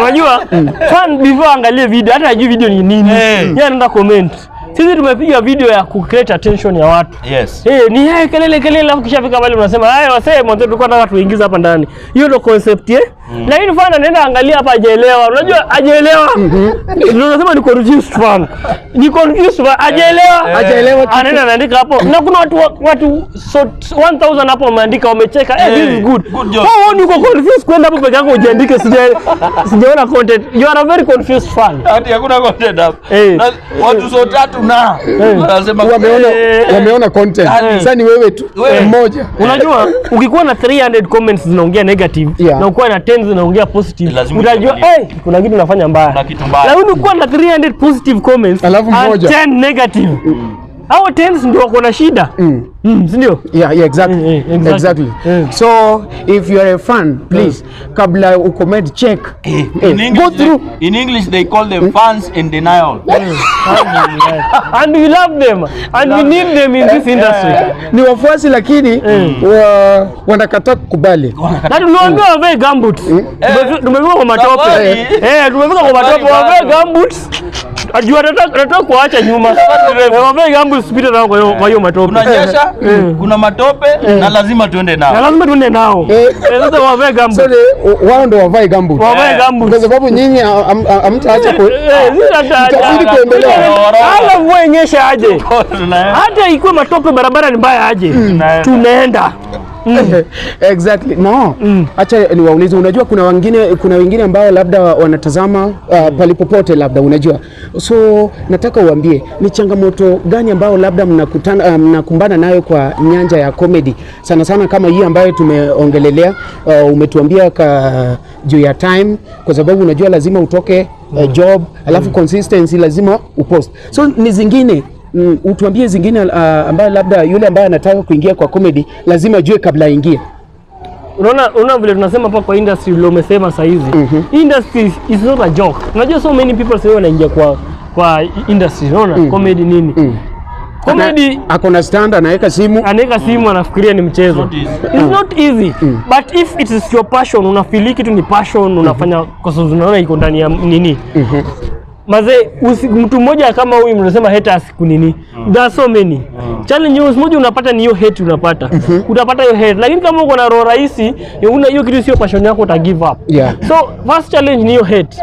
Unajua fan before angalie video hata hajui video ni nini. Yeye anaenda comment. Sisi tumepiga video ya ku create attention ya watu. Eh, ni yeye kelele kelele, alafu kishafika pale unasema haya wasee, mwanzo tulikuwa tunataka tuingize hapa ndani. Hiyo ndio concept eh. Lakini fan anaenda angalia hapa hajaelewa. Unajua hajaelewa. Ndio unasema ni confused fan. Ni confused fan, hajaelewa. Hajaelewa kitu. Anaenda anaandika hapo. Na kuna watu so 1000 hapo wameandika wamecheka. Eh, this is good. Good job. Wewe wewe uko confused kwenda hapo peke yako ujiandike sijaona content. You are a very confused fan. Hati hakuna content hapo. Na watu so tatu na wanasema Wameona content. Sasa ni wewe tu Wewe. mmoja. Unajua ukikuwa na 300 comments zinaongea negative na ukuwa na 10 zinaongea positive, Lazima utajua ujiangalie. kuna kitu unafanya mbaya. Kuna kitu mbaya. Lakini ukikuwa na 300 positive comments Alafu and mmoja. 10 negative, hao 10 ndio wako na shida. Si ndio? Yeah, exactly. Exactly. Exactly. So if you are a fan, please, kabla ucomment, check. In Go English, through. in English they call them fans in denial. And we love them and we need them in this industry. Ni wafuasi lakini wanakataa kukubali. Na tuliwaambia wavae gumboots. Tumefika kwa matope. Safari. Eh, tumefika kwa matope, Safari wavae bado. gumboots. Ajua nataka kuacha nyuma. Wavae gumboots pita nao kwa hiyo matope. Kunanyesha, kuna matope na lazima tuende Na nao. lazima tuende nao. Sasa wavae So gumboots. wao ndo wavae gumboot. Wavae gumboots. Kwa sababu nyinyi hamtaacha Sisi mtazidi kuendelea. Hata mvua inyeshe aje. Tunaenda. Hata ikiwa matope barabara ni mbaya aje. Tunaenda. Exactly. No. Acha niwaulize, unajua kuna wengine ambao labda wanatazama palipopote labda unajua. So nataka uambie ni changamoto gani ambao labda mnakumbana nayo kwa nyanja ya comedy, sana sana kama hii ambayo tumeongelelea. Umetuambia juu ya time, kwa sababu unajua lazima utoke job, alafu consistency, lazima upost. So ni zingine utuambie zingine ambayo labda yule ambaye anataka kuingia kwa comedy lazima ajue kabla aingie. Unaona vile tunasema hapa kwa industry, vile umesema saa hizi. Industry is not a joke. Unajua so many people sasa wanaingia kwa industry, unaona comedy nini? Comedy Ako na stand, anaweka simu. Anaweka simu, anafikiria ni mchezo. Not easy. It's not easy. But if it is your passion, unafeel kitu ni passion, unafanya kwa sababu unaona iko ndani ya nini. Mazee, mtu mmoja kama huyu mnasema haters kunini. There are so many. Challenges moja unapata ni hiyo hate unapata. Utapata hiyo hate. Lakini kama uko na roho rahisi, una hiyo kitu sio passion yako, uta give up. So first challenge ni hiyo hate.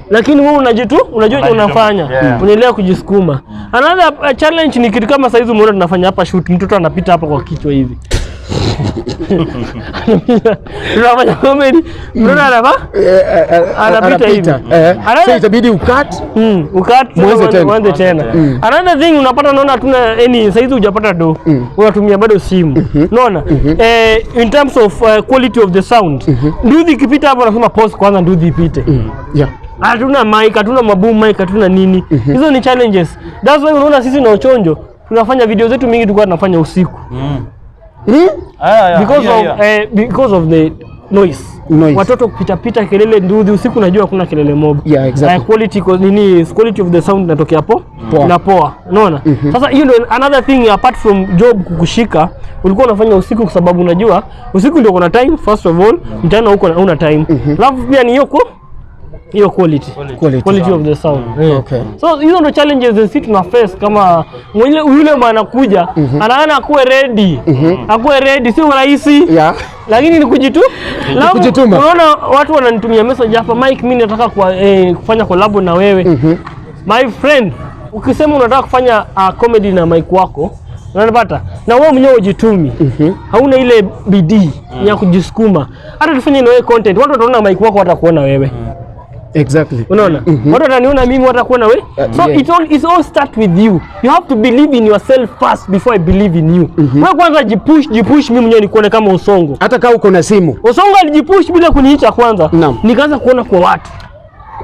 Lakini wewe unajua Unajituma. unafanya. Unaendelea kujisukuma. Another challenge ni kitu kama saizi umeona tunafanya hapa shoot, mtoto anapita hapa kwa kichwa hivi. Tunafanya comedy, mtoto anapita hivi. So itabidi ucut. Ucut. Muanze tena. Uanze tena. Another thing unapata, naona hatuna any saizi, hujapata do, unatumia bado simu, unaona? In terms of quality of the sound, nduthi ikipita hapo nasema pause kwanza nduthi ipite. Hatuna mic, hatuna maboom mic, hatuna nini. Hizo ni challenges. That's why unaona sisi na Ochonjo tunafanya video zetu mingi tulikuwa tunafanya usiku Ah, yeah, because yeah, of because of the noise. Noise. Watoto kupita pita, kelele, nduthi usiku, najua hakuna kelele mob. Quality nini, quality of the sound inatokea po Poa. na poa, unaona? Sasa hiyo ndio another thing apart from job kukushika, ulikuwa unafanya usiku kwa sababu unajua usiku ndio kuna time first of all, mchana huko una time. Alafu pia ni hiyo quality. Quality. Quality of the sound. Yeah. So hizo ndo challenges sisi tuna face kama mwenye yule anakuja anaona akuwe ready. Akuwe ready sio rahisi. Lakini ni Alafu, kujituma. unaona watu wananitumia message hapa, "Mike, mimi nataka kufanya collab na wewe." My friend, ukisema unataka kufanya comedy na Mike Wako, unanipata? Na wewe mwenyewe ujitumi. Hauna ile bidii ya kujisukuma. Hata tufanye na wewe content, watu wataona Mike Wako, watakuona wewe. Unaona? Watu wataniona mimi, watakuona wewe. So it all start with you. You have to believe in yourself first before I believe in you. Wewe kwanza jipush, jipush, mimi mwenyewe nikuone kama Osongo. Hata kama uko na simu. Osongo alijipush bila kuniita kwanza. Nikaanza kuona kwa watu.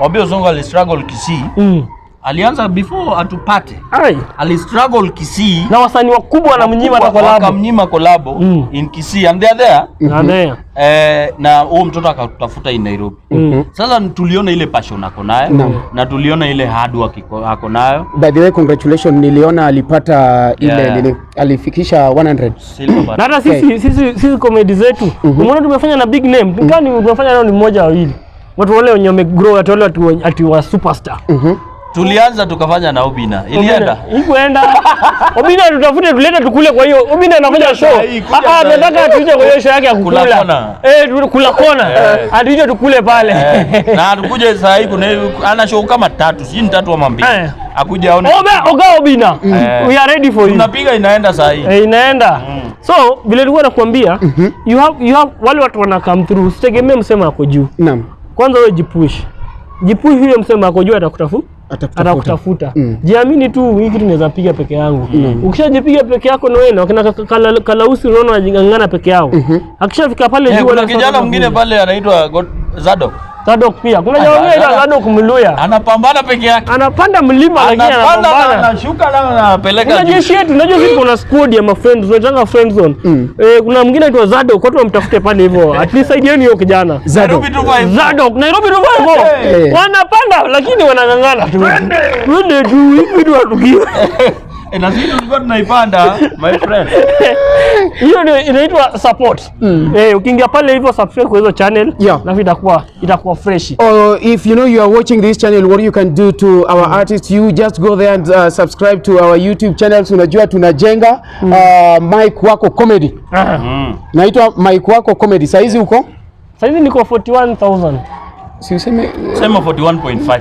Wambia Osongo alistruggle Kisii. Alianza before atupate. Ai. Alistruggle Kisii. Na wasanii wakubwa wanamnyima hata collab. Wakamnyima collab in Kisii and they are there. Na there. Na huo mtoto akatutafuta in Nairobi. Sasa tuliona ile passion ako nayo na tuliona ile hard work ako nayo. By the way, congratulations, niliona alipata ile nini, alifikisha 100. Silver button. Na hata sisi comedy zetu, umeona tumefanya na big name. Kani tumefanya nao ni mmoja wawili. Watu wale wenye wamegrow, watu wale ati wa superstar. Tulianza tukafanya na Obina. Ilienda. Ikuenda. Obina tutafute tulete tukule kwa hiyo. Obina anafanya show. Sahi, kuja Ah, ah, sahi. tunataka tuite kwa hiyo show yake ya Kula kukula. kona. Eh, kula kona. Atuite tukule pale. Na tukuje saa hii kuna ana show kama tatu, sijui ni tatu ama mbili. Akuja aone. Oga Obina. We are ready for you. Tunapiga inaenda saa hii. Eh, inaenda. So vile nilikuwa nakwambia, you have wale watu wana come through, usitegemee msemo ako juu. Kwanza wewe jipush. Jipush, yule msemo ako juu Atakutafuta. atakutafuta. Jiamini tu, hii kitu naweza piga peke yangu. Ukishajipiga peke yako na wewe na wakina Kalausi unaona wanajingangana peke yao. Akishafika pale juu Kuna wala kijana sasa mwingine pale anaitwa Zadok. Zadok pia. Kuna jamaa mwingine anaitwa Zadok Mluya. Anapambana peke yake. Anapanda mlima lakini Anapanda na anapambana. anashuka na anapeleka Kuna juu. jeshi yetu, unajua sisi kuna squad ya mafriends, tunaitanga friend zone. Kuna mwingine anaitwa Zadok, watu wamtafute pale hivyo. At least saidieni hiyo kijana. Zadok. Nairobi 254. Zadok, Nairobi 254. Wanapanda lakini wanang'ang'ana tu. Twende tu, hivi tu watukiwe. Na sisi tulikuwa tunaipanda, my friend. Hiyo ndio inaitwa support. Ukiingia pale hivyo subscribe kwa hizo channel, alafu itakuwa fresh. Or if you know you are watching this channel, what you can do to our artists, you just go there and subscribe to our YouTube channels. Unajua tunajenga Mike Wako Comedy. Naitwa Mike Wako Comedy. Saizi uko? Saizi niko 41,000. Si useme Sema 41.5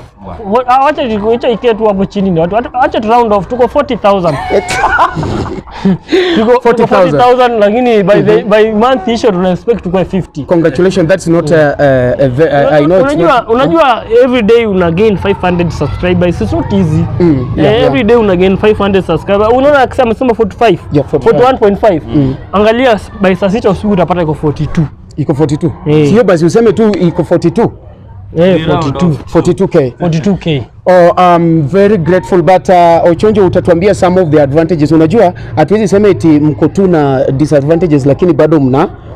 bwana. Wacha ikae tu hapo chini ni watu. Wacha tu round off, tuko 40,000. Tuko 40,000. 40,000 lakini by month isho tuna expect tukue 50. Congratulations, that's not a I know it's Unajua not, unajua every day una gain 500 subscribers. It's not easy. Every day una gain 500 subscribers. Unaona akisema amesema 45. Yeah, 45. 41.5. Angalia by saa 6 usiku utapata iko 42. Iko 42. Eh. Sio basi useme tu iko 42. 42. 42K. 42K. Oh, I'm very grateful but Ochonjo utatuambia some of the advantages. Unajua hatuwezi sema eti mko tu na disadvantages lakini bado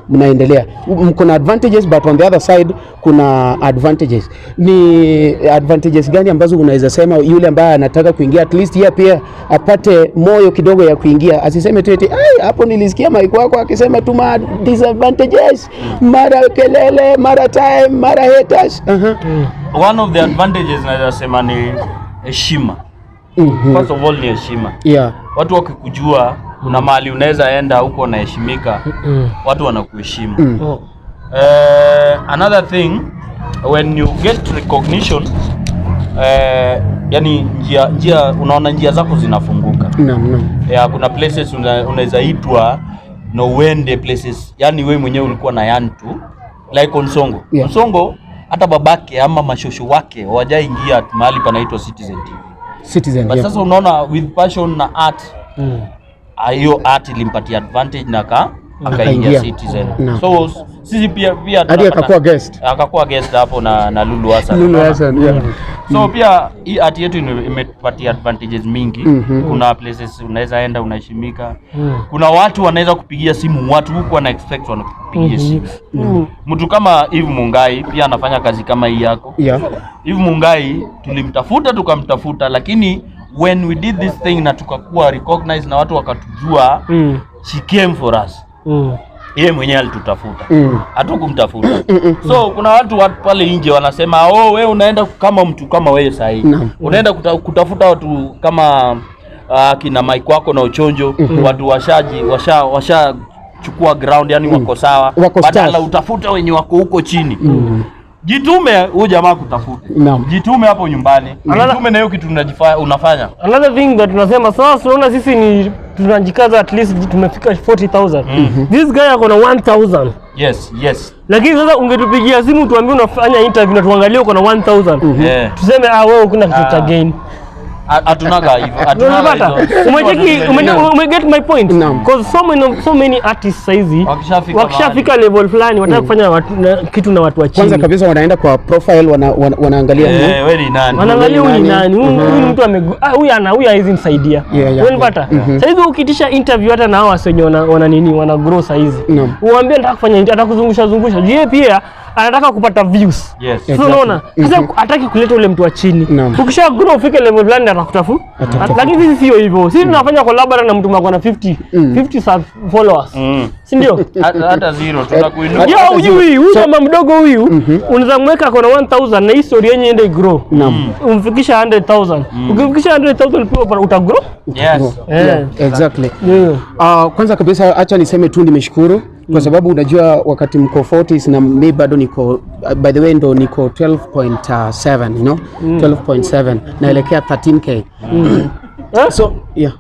mnaendelea. Mko na advantages but on the other side kuna advantages. Ni advantages gani ambazo unaweza sema yule ambaye anataka kuingia at least yeye pia apate moyo kidogo ya kuingia, asiseme tu eti ai, hapo nilisikia Mike Wako akisema tu ma disadvantages, mara kelele, mara time, mara haters. One of the advantages naweza sema ni heshima. First of all ni heshima. Watu wakikujua kuna mahali unaweza enda huko unaheshimika, watu wanakuheshimu. Oh. Another thing, when you get recognition, yani njia unaona njia zako zinafunguka. Naam, naam. Yeah, kuna places unaweza itwa Na uende places, yani wewe mwenyewe ulikuwa na yani tu like Onsongo. Onsongo hata babake ama mashosho wake hawajaingia mahali panaitwa Citizen TV. Citizen, But yeah. sasa unaona with passion na art, hiyo art ilimpatia advantage na akaingia Akaingia. Citizen. Naam. So sisi pia Hadi akakuwa guest. Akakuwa guest hapo na Lulu Hassan. Lulu Unaona? Hassan, yeah. So pia hii art yetu imetupatia advantages mingi. Kuna places unaweza enda unaheshimika. Kuna watu wanaweza kupigia simu, watu huku wana expect wanakupigia simu. Mtu kama Eve Mungai pia anafanya kazi kama hii yako. Eve Mungai tulimtafuta tukamtafuta, lakini when we did this thing na tukakuwa recognized na watu wakatujua, she came for us. Yeye mwenyewe alitutafuta, hatukumtafuta. So kuna watu pale nje wanasema, "Oh, wewe unaenda kama mtu kama wewe sahi unaenda kutafuta watu kama kina Mike wako na Ochonjo, watu washaji washa chukua ground, yani wako sawa, Wako badala stars. utafute wenye wako huko chini." Jitume, huyu jamaa kutafute. Jitume hapo nyumbani, jitume na hiyo kitu unafanya. Another thing that tunasema sasa, tunaona sisi ni tunajikaza, at least tumefika 40,000. This guy ako na 1000. Lakini sasa ungetupigia simu tuambie unafanya interview na tuangalie uko na 1000. Tuseme, "Ah, wewe kuna kitu cha gain." Hatunaga hivyo. Hatunaga Unanipata? hizo. Umecheki, ume get my point? Because so many artists saizi Wakishafika wakishafika level fulani wataka kufanya kitu na watu wa chini. Kwanza kabisa wanaenda kwa profile, wanaangalia Eh, wewe ni nani? Wanaangalia huyu ni Nani? nani, huyu ni mtu huyu ana huyu hawezi nisaidia. Unanipata? Saizi ukiitisha interview hata na hao wase wenye wana nini, wana grow saizi. Uambie nataka kufanya interview, atakuzungusha zungusha. Juu yeye pia anataka kupata views. Sasa unaona? Sasa hataki kuleta ule mtu wa chini. Ukisha grow ufike level fulani atakutafuta. Atakutafuta. Lakini sisi sio hivyo. Sisi tunafanya collab na mtu mako na 50 50 sub followers. Si ndio? Hata zero tutakuinua. Ya hujui huyu kama mdogo huyu unaweza mweka kona 1000 na hii story yenyewe iende grow. Umfikisha 100,000. Ukimfikisha 100,000 pia utagrow. Yeah, exactly. Kwanza kabisa acha niseme tu nimeshukuru kwa sababu unajua wakati mko 40s na mi bado niko, by the way ndo niko 12.7, 12.7 naelekea 13K. So yeah.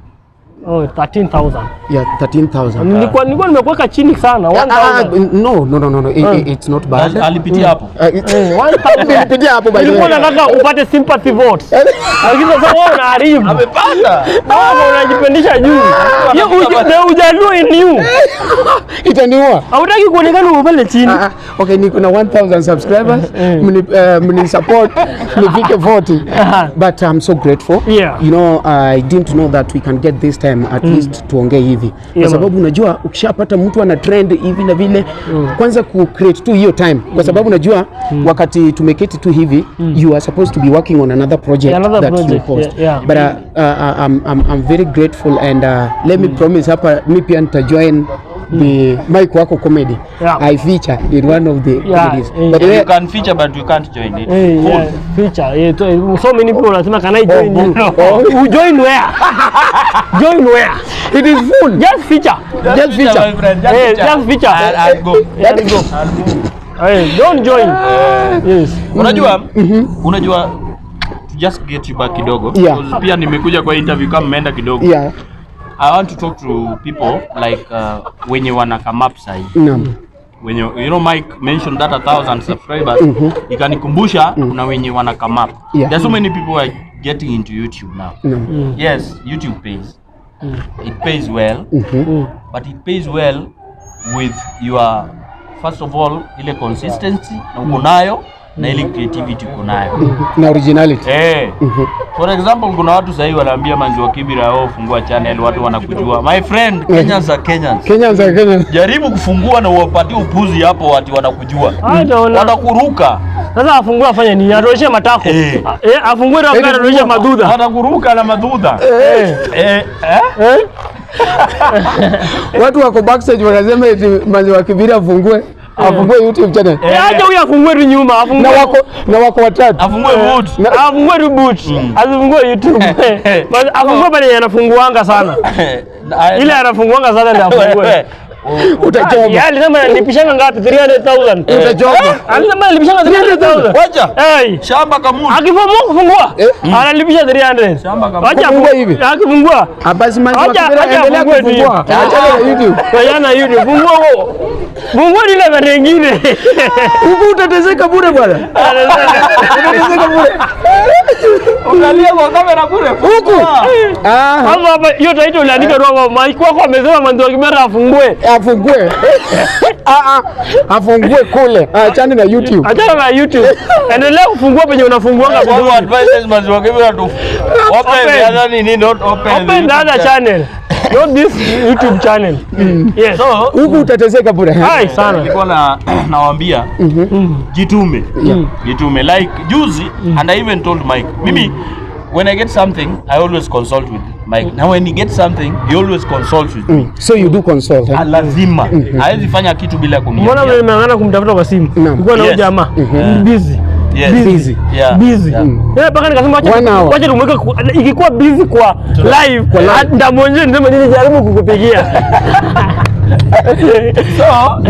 Oh, 13,000. Yeah, 13,000. Nilikuwa nimekuweka chini sana 1000. No, no, no, no, no. It's not bad. Alipitia hapo. 1000. Nilipitia hapo, by the way. Nilikuwa nataka upate sympathy votes. Lakini sasa wewe unaharibu. Amepata. Wewe unajipandisha juu. Hiyo ujaluo in you. Itaniua. Hautaki kuonekana uko pale chini. Ah, okay, niko na 1000 subscribers. Mni support nifike 40. But I'm so grateful. I didn't know that we can get this time at least tuongee hivi. Kwa sababu unajua ukishapata mtu ana trend hivi na vile, kwanza ku create tu hiyo time, kwa sababu unajua wakati tumeketi tu hivi, you are supposed to be working on another project Yeah, another that project, you post. But I'm very grateful and let me promise hapa mi pia nita join the Mike Wako comedy. I feature in one of the comedies. By the way, You can feature but you can't join it. Eh, Full. yeah, feature. Eh, so many people wanasema, "Can I join you?" Oh. You join where? Join where? It is full. Just feature. Just feature. My friend. Just Eh, feature. just feature. I'll go. I'll go. Eh, don't join. Yes. Unajua to just get you back kidogo, because pia nimekuja kwa interview kama mmeenda kidogo. I want to talk to people like wenye wana come up sahi. Wenye, Mike mentioned that 1,000 subscribers, ikanikumbusha kuna wenye wana come up. There's so many people are getting into YouTube now. Yes, YouTube pays. It pays well, but it pays well with your, first of all, ile consistency na uko nayo na ile creativity uko nayo. Na originality. Eh. For example, kuna watu sahii wanaambia manzi wa Kibira, "Oh, fungua channel, watu wanakujua." My friend, Kenyans are Kenyans. Kenyans are Kenyans. Jaribu kufungua na uwapatie upuzi hapo, watu wanakujua. Hata Watakuruka. Sasa afungue afanye nini? Atuonyeshe matako. Eh. Eh, afungue tu atuonyeshe madudha. Watakuruka na madhudha. Eh. Eh, eh? Eh? Watu wako backstage wanasema eti manzi wa Kibira afungue YouTube channel. Eh, acha huyu afungue tu nyuma, afungue. Na wako watatu. Afungue boot. Afungue tu boot. Asifungue YouTube. Basi afungue pale anafunguanga sana. Ile anafunguanga sana ndio afungue. Utachoma. Yeye alisema analipishanga ngapi? 300,000. Utachoma. Alisema analipishanga 300,000. Wacha. Hey. Shamba kamuni. Akifungua kufungua analipisha 300. Shamba kamuni. Wacha Kufungua hivi. Akifungua. Basi Mike Acha Wakibera, acha endelea afungue tu. kufungua. Achana na YouTube. Wajana YouTube. Fungua huo. Fungua ile mara nyingine. Huku utateseka bure bwana. Utateseka bure. Unalia kwa kamera bure. Huku. Ah, Hapo hapa hiyo title uliandika tu hapo Mike wako amesema Manzi wa Kibera afungue. Afungue. Ah ah. Afungue kule. Achana na YouTube. Achana na YouTube. Endelea kufungua penye unafunguanga Kwa vizuri. advices Manzi wa Kibera tu. Open the other nini, not open. Open the other channel. Not this YouTube channel. Yes. So, Huku utateseka bure. Hai sana. nilikuwa na nawaambia jitume. Jitume like juzi, and I even told Mike. Mimi when I get something I always consult with Mike. Now when he gets something he always consults with me. So you do consult. Eh? Ah, lazima. Hawezi fanya kitu bila Mbona kuniambia. mmeangana kumtafuta kwa simu? Naam. Ulikuwa na huyo Yes. jamaa. Busy. Yes. Busy. Yeah. Busy. Yeah. Yeah, mpaka nikasema wacha One hour. wacha tumweke ikikuwa busy kwa live, nitamwonyesha niseme nilijaribu kukupigia. So,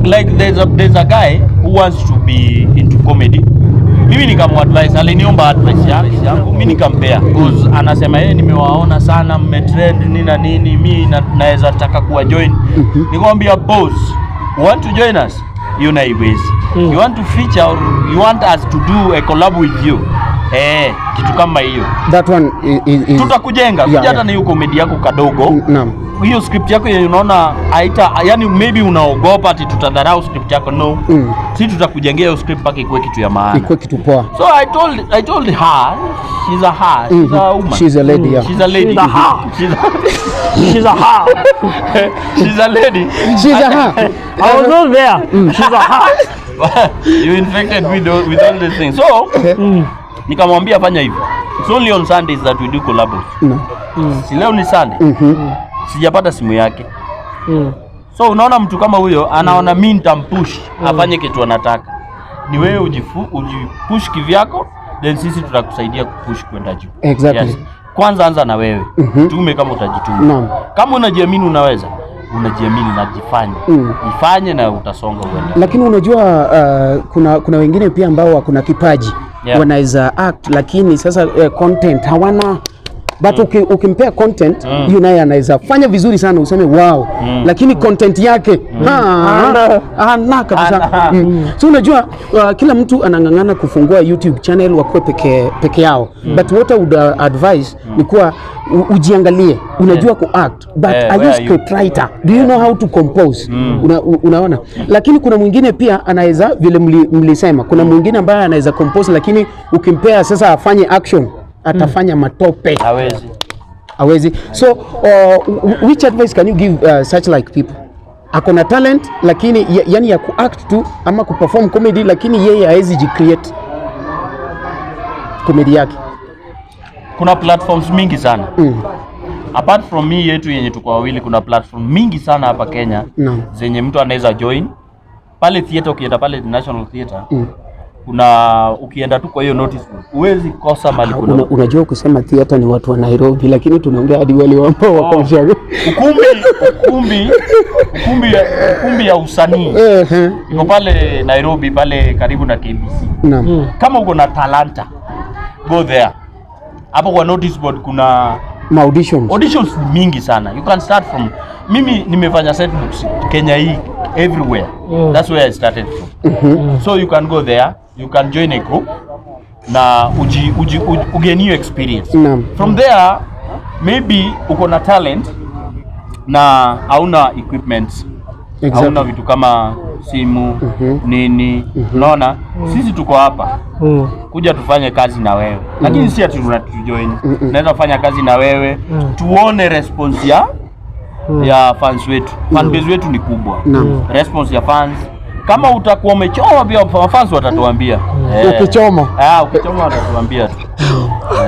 like there's a guy who wants to be into comedy. Mimi nikamuadvise, aliniomba advice yangu, mimi nikampea cause anasema yeye nimewaona sana mmetrend nini na nini, mi naweza taka kuwa join. Nikamwambia, "Boss, you want to join us? Hiyo na iwezi. You want to feature or you want us to do a collab with you?" Eh, kitu kama hiyo. That one is Tutakujenga. Kuja hata na hiyo comedy yako kadogo, Naam. Hiyo script yako yenye unaona haita, yani maybe unaogopa ati tutadharau script yako, no. Si tutakujengea hiyo script mpaka ikuwe kitu ya maana. Ikuwe kitu poa. So I told her, she's a her, she's a woman. She's a lady, yeah. She's a lady. She's a her. She's a, She's a her. She's a lady. She's a her. I was not there. She's a her. You infected me with all these things. So nikamwambia, "Fanya hivi. It's only on Sundays that we do collabos." No. Si leo ni Sunday? Sijapata simu yake. So unaona mtu kama huyo anaona mi nitampush afanye kitu anataka. Ni wewe ujipush kivyako, then sisi tutakusaidia kupush kwenda juu. Exactly. Kwanza anza na wewe. Tume kama utajituma. Naam. Kama unajiamini unaweza, unajiamini na jifanye. Jifanye na utasonga uende. Lakini unajua kuna wengine pia ambao wako na kipaji, wanaweza act, lakini sasa content hawana, but ukimpea content, hiyo naye anaweza fanya vizuri sana useme wow, lakini content yake hana kabisa. Hana. So unajua kila mtu anang'ang'ana kufungua YouTube channel wakuwe peke, peke yao, but what I would advise ni kuwa ujiangalie unajua kuact, but Eh, are you where are you? script writer? Do you know how to compose? Unaona, lakini kuna mwingine pia anaweza vile mlisema, kuna mwingine ambaye anaweza compose, lakini ukimpea sasa afanye action atafanya matope. Hawezi. Hawezi. So which advice can you give such like people ako na talent, lakini yani ya kuact tu ama kuperform comedy, lakini yeye hawezi jicreate comedy yake? Kuna platforms mingi sana. Apart from me yetu yenye tuko wawili, kuna platform mingi sana hapa Kenya zenye mtu anaweza join. Pale theater, ukienda pale National Theatre, kuna, ukienda tu kwa hiyo notice board, huwezi kosa mali kuna Unajua kusema theater ni watu wa Nairobi, lakini tunaongea hadi wale ambao wako ushago. Ukumbi ya usanii iko pale Nairobi, pale karibu na KBC. Kama uko na talanta, go there. Hapo kwa notice board kuna Ma auditions. Auditions ni mingi sana. You can start from, mimi nimefanya set books Kenya hii everywhere. That's where I started from. So you can go there, you can join a group na uji ugain new experience. From there maybe uko na talent na hauna equipment, hauna vitu kama simu, nini, unaona sisi tuko hapa kuja tufanye kazi na wewe, lakini si ati tunatujoin, tunaweza fanya kazi na wewe tuone response ya fans wetu. Fan base wetu ni kubwa. Response ya fans, kama utakuwa umechoma pia fans watatuambia. Eh. Ukichoma. Ah, ukichoma watatuambia tu.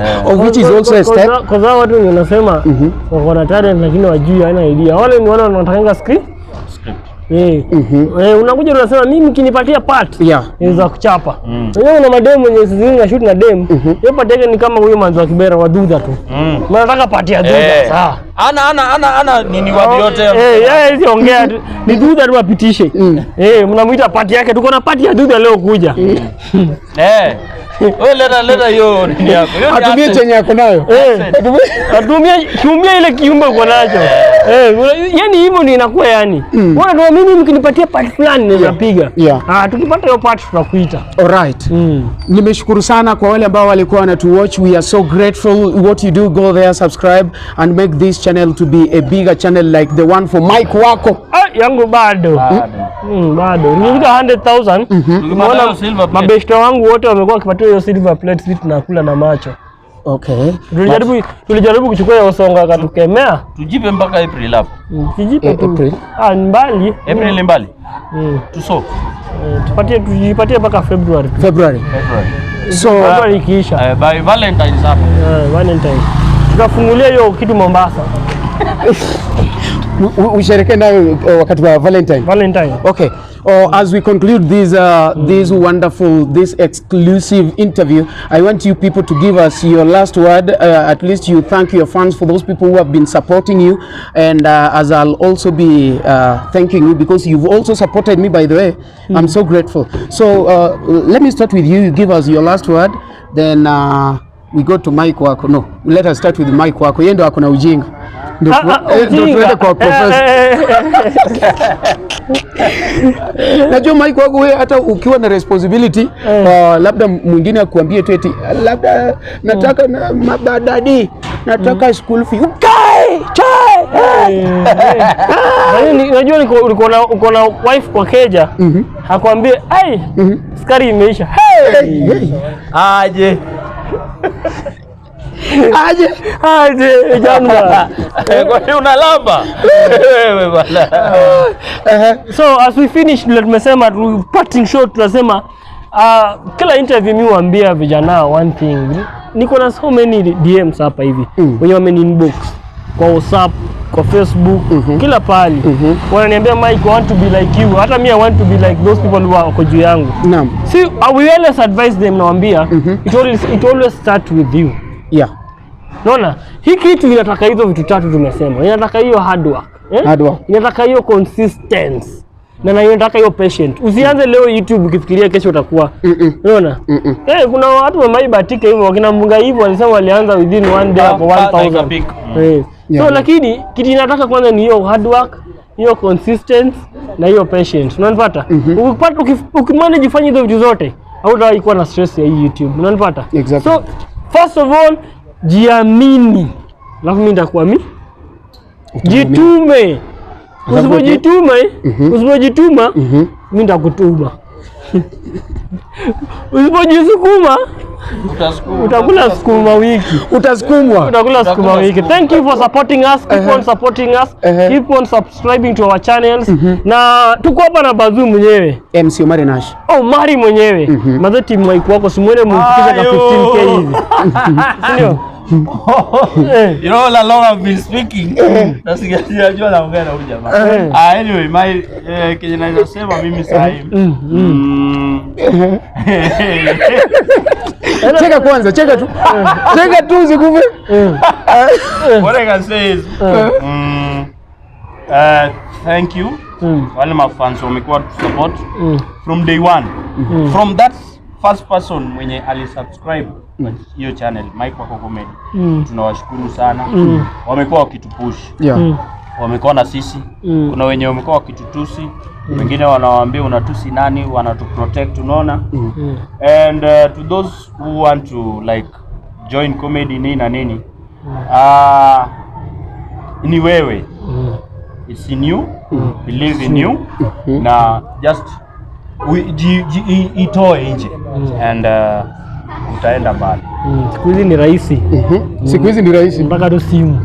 Eh. Of which is also a step. Kwa sababu watu wenye wanasema wako na talent lakini wajui, hawana idea. Wale ni wale wanatakanga script. Script. Eh. Eh, unakuja unasema mimi mkinipatia part naweza kuchapa. Wewe una mademu wenye zingine na shoot na demu. Hiyo part yake ni kama huyo manzi wa Kibera wa Dudha tu. Nataka part ya Dudha. Eh. Sawa. Ana nini wapi yote. Eh, yeye hizi ongea tu. Ni Dudha tu apitishe. Eh, mnamuita party yake. Tuko na party ya Dudha leo kuja. Eh. Wewe leta hiyo nini yako. Hiyo ni Atumie accent. chenye ako nayo. Eh. Atumie tumia ile kiumbe uko nacho. Eh, yani hivyo ndio inakuwa yani. Wewe ndio mimi mkinipatia part fulani naweza piga. Ah, tukipata hiyo part tutakuita. Alright. Nimeshukuru sana kwa wale ambao walikuwa wanatu watch. We are so grateful. What you do, go there, subscribe and make this channel to be a bigger channel like the one for Mike Wako. Ah, yangu bado. Bado. Nilifika 100,000. Tukipata hiyo silver plate. Mabeshte wangu wote wamekuwa wakipatiwa hiyo silver plate, sisi tunakula na macho. Tulijaribu kuchukua hiyo songa akatukemea. Tujipe mpaka April hapo. Tujipe Eh, tu. April. Ah, ni mbali. April ni mbali. Tuso. Tupatie tujipatie mpaka February. February. February. So February ikiisha. By Valentine's hapo. Valentine. Tutafungulia hiyo kitu Mombasa. Usherekee nayo wakati wa Valentine. Valentine. Okay. As we conclude this wonderful, this exclusive interview, I want you people to give us your last word. At least you thank your fans, for those people who have been supporting you, and as I'll also be thanking you because you've also supported me. By the way, I'm so grateful. So let me start with you. You give us your last word, then we go to Mike Wako. No, let us start with Mike Wako. Yeye ndo ako na ujinga. Ndio ndio Ujinga. tuende kwa professor. Najua Mike wako wewe, hata ukiwa na responsibility labda mwingine akuambie tu eti labda nataka na mabadadi nataka school fee, ukae chai. Unajua uko na wife kwa keja, hakwambie ai, sukari imeisha. Hey! Aje. Aje. Aje jana. Kwani unalamba? Wewe bala. So as we finish, vile tumesema tu parting shot, tunasema kila interview mi huambia vijana one thing. Niko na so many DMs hapa hivi wenye wameni inbox kwa WhatsApp, kwa Facebook, kila pahali wananiambia, "Mike, I want to be like you." Hata mi I want to be like those people who are wako juu yangu. See, we always advise them, nawambia it always start with you. Naona hii kitu inataka hizo vitu tatu tumesema. Inataka hiyo hard work. Eh? Hard work. Inataka hiyo consistency. Na inataka hiyo patient. Usianze leo YouTube ukifikiria kesho utakuwa. Unaona? Eh, kuna watu wameibatika hivyo, wakina Munga hivyo walisema walianza within one day hapo Ah, 1000. ikapik. Eh. Yeah. So lakini kitu inataka kwanza ni hiyo hard work, hiyo consistency na hiyo patience. Unanipata? Ukipata ukimanage fanya hizo vitu zote, hautawahi kuwa na stress ya hii YouTube. Unanipata? Exactly. So first of all, jiamini. Alafu mimi nitakuamini. Jitume. Usipojituma, mimi nitakutuma. Usipojisukuma, utakula sukuma wiki. Utasukumwa. Utakula sukuma wiki. Thank you for supporting us. Keep on supporting us. Keep on subscribing to our channels. Na tuko hapa na Bazu mwenyewe. MC Omari Nash. Oh, Mari mwenyewe. Maze team Mike wako simuone mumfikishe ka Ayo. 15K hivi. Si ndio? Eh. You know, all along I've been speaking. Na sijajua naongea na huyu jamaa. Ah, anyway, my kenye naweza sema mimi sasa hivi. Cheka kwanza, cheka tu. Cheka tu usikufe. What I can say is thank you. Wale mafans wamekuwa support from day one. From that first person mwenye alisubscribe hiyo channel Mike Wako Comedy. Tunawashukuru sana. Wamekuwa wakitupush. Wamekuwa na sisi. Kuna wenye wamekuwa wakitutusi, wengine wanawaambia unatusi nani, wanatuprotect, unaona. And to those who want to like join comedy nini na nini, ni wewe, it's in you, believe in you na just itoe nje and utaenda mbali. Siku hizi ni rahisi. Siku hizi ni rahisi. Mpaka tu simu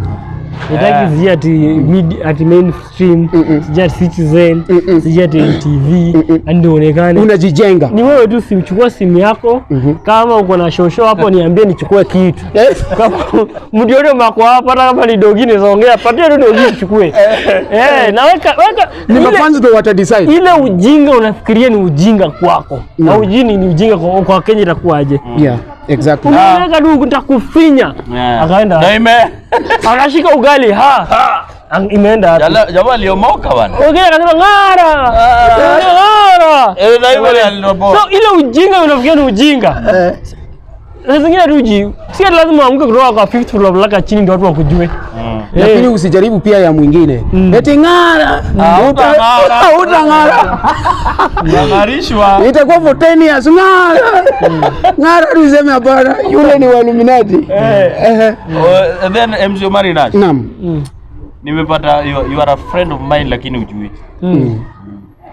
Nitaki sijui ati ati mainstream, sijui ati Citizen, sijui ati NTV, ndio uonekane. Unajijenga. Ni wewe tu sichukua simu yako. Kama uko na shosho hapo, niambie nichukue kitu. Kama mtu yote mako hapa, hata kama ni dogi nizaongea, patia tu dogi uchukue. Eh, na weka weka Ni mafans ndio wata decide. ile ujinga unafikiria ni ujinga kwako. Na ujini ni ujinga kwa Kenya itakuwaje? Yeah. Exactly. Umeweka tu nitakufinya. Yeah. Akaenda. Na ime Akashika ugali ha. Imeenda wapi? Jamaa aliomoka bana. Wengine akasema ng'ara. Ng'ara. Eh, na hivyo aliomoka. So ile ujinga unafikiria ni ujinga. Saa zingine tu si ati lazima uanguke kutoka kwa fifth floor mpaka chini ndio watu wakujue. Lakini usijaribu pia ya mwingine. Eti ng'ara. Hutang'ara. Utang'ara. Ng'arishwa. Itakuwa for 10 years ng'ara. Ng'ara tuseme hapana, yule ni wa Illuminati. Eh. Oh, and then MC Omari Nash. Naam. Nimepata you are a friend of mine lakini hujui.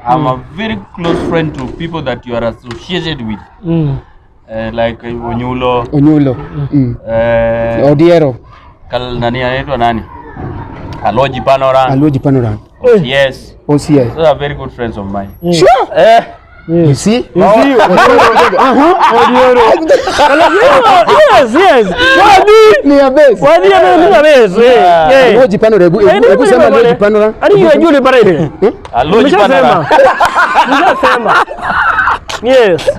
I'm a very close friend to people that you are associated with. Like Onyulo, Onyulo. Odiero. Nani anaitwa nani? Aloji Panoran. Aloji Panoran. Yes. OCS. Those are very good friends of mine. Sure. You see? Odiero. Yes, yes. Wadi. Ni ya base. Wadi ni ya base. Eh. Aloji Panoran. Hebu sema Aloji Panoran. Hadi yeye yule pale ile. Aloji Panoran. Nimeshasema. Yes.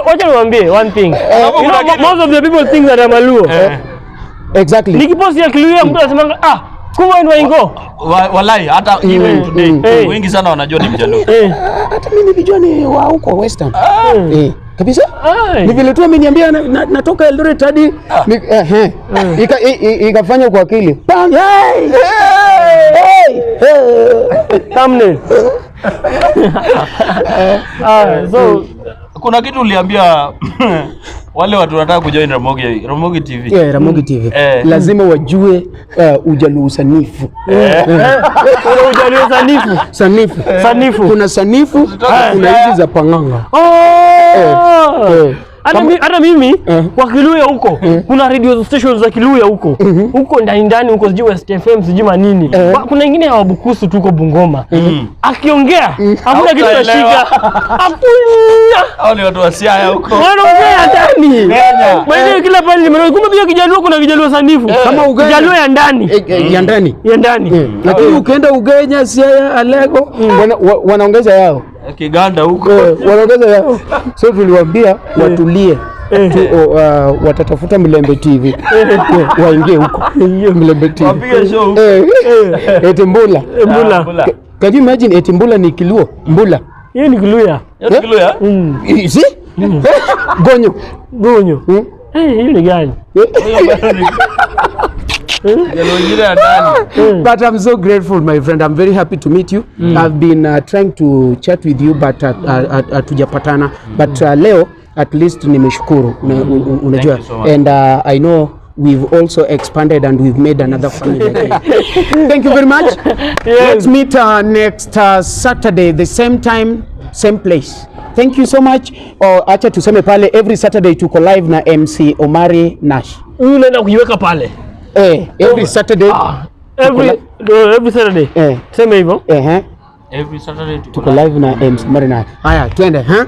Wacha niwaambie one thing. You know, most of the people think that I'm a Luo. Exactly. Nikiposti ya Kiluya mtu anasema ah, kumbe ni Waingo. Walai hata even today wengi sana wanajua ni Mjaluo. Hata mimi nilijua ni wa huko Western. Kabisa? Ni vile tu ameniambia natoka Eldoret hadi ikafanya kwa akili. Bang! Hey! Hey! Thumbnail. So kuna kitu uliambia wale watu wanataka kujoin Ramogi TV. Yeah, Ramogi TV. Lazima wajue Ujaluo sanifu. Kuna Ujaluo sanifu. Sanifu. Sanifu. Kuna sanifu, kuna hizi za panganga. Oh! Hata mimi kwa Kiluya huko kuna radio stations za Kiluya huko. Huko ndani ndani huko sijui West FM sijui manini. Kuna nyingine ya Wabukusu tuko Bungoma. Akiongea hakuna kitu nashika. Hakuna. Hao ni watu wa Siaya huko. Wanaongea ndani. Maana kila pale nimeona kumbe pia Kijaluo kuna Kijaluo sanifu. Kama Ugenya. Kijaluo ya ndani. Ya ndani. Ya ndani. Lakini ukienda Ugenya, Siaya, Alego wanaongeza yao. Kiganda huko. Wanaongeza yao. So tuliwaambia watulie. Watatafuta Mlembe TV. Waingie huko. Mlembe TV. Wapige show huko. Eti Mbula. Mbula. Can you imagine eti Mbula ni Kiluo? Mbula. Hiyo ni Kiluya. Hiyo ni Kiluya? You see? Gonyo. Gonyo. Hiyo ni gani? But I'm so grateful, my friend. I'm very happy to meet you. I've been trying to chat with you, but hatujapatana. But leo at least nimeshukuru. Unajua. So much. And I know we've also expanded and we've made another family. Thank you very much. Yes. Let's meet next Saturday, the same time, same place. Thank you so much. Acha tuseme pale every Saturday tuko live na MC Omari Nash. Unaenda kuiweka pale. Every Saturday. Every Saturday. Sema hivyo. Every Saturday tuko live na MC Omari Nash. Haya, twende, ha?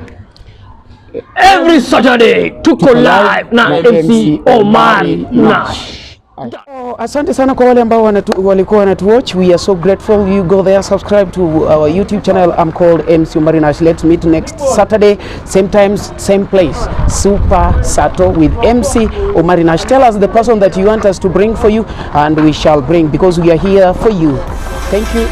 Every Saturday tuko live na MC Omari Nash. Oh, asante sana kwa wale ambao walikuwa wanatuwatch. We are so grateful. You go there, subscribe to our YouTube channel. I'm called MC Omari Nash. Let's meet next Saturday, same time, same place. Super Sato with MC Omari Nash. Tell us the person that you want us to bring for you and we shall bring, because we are here for you. Thank you.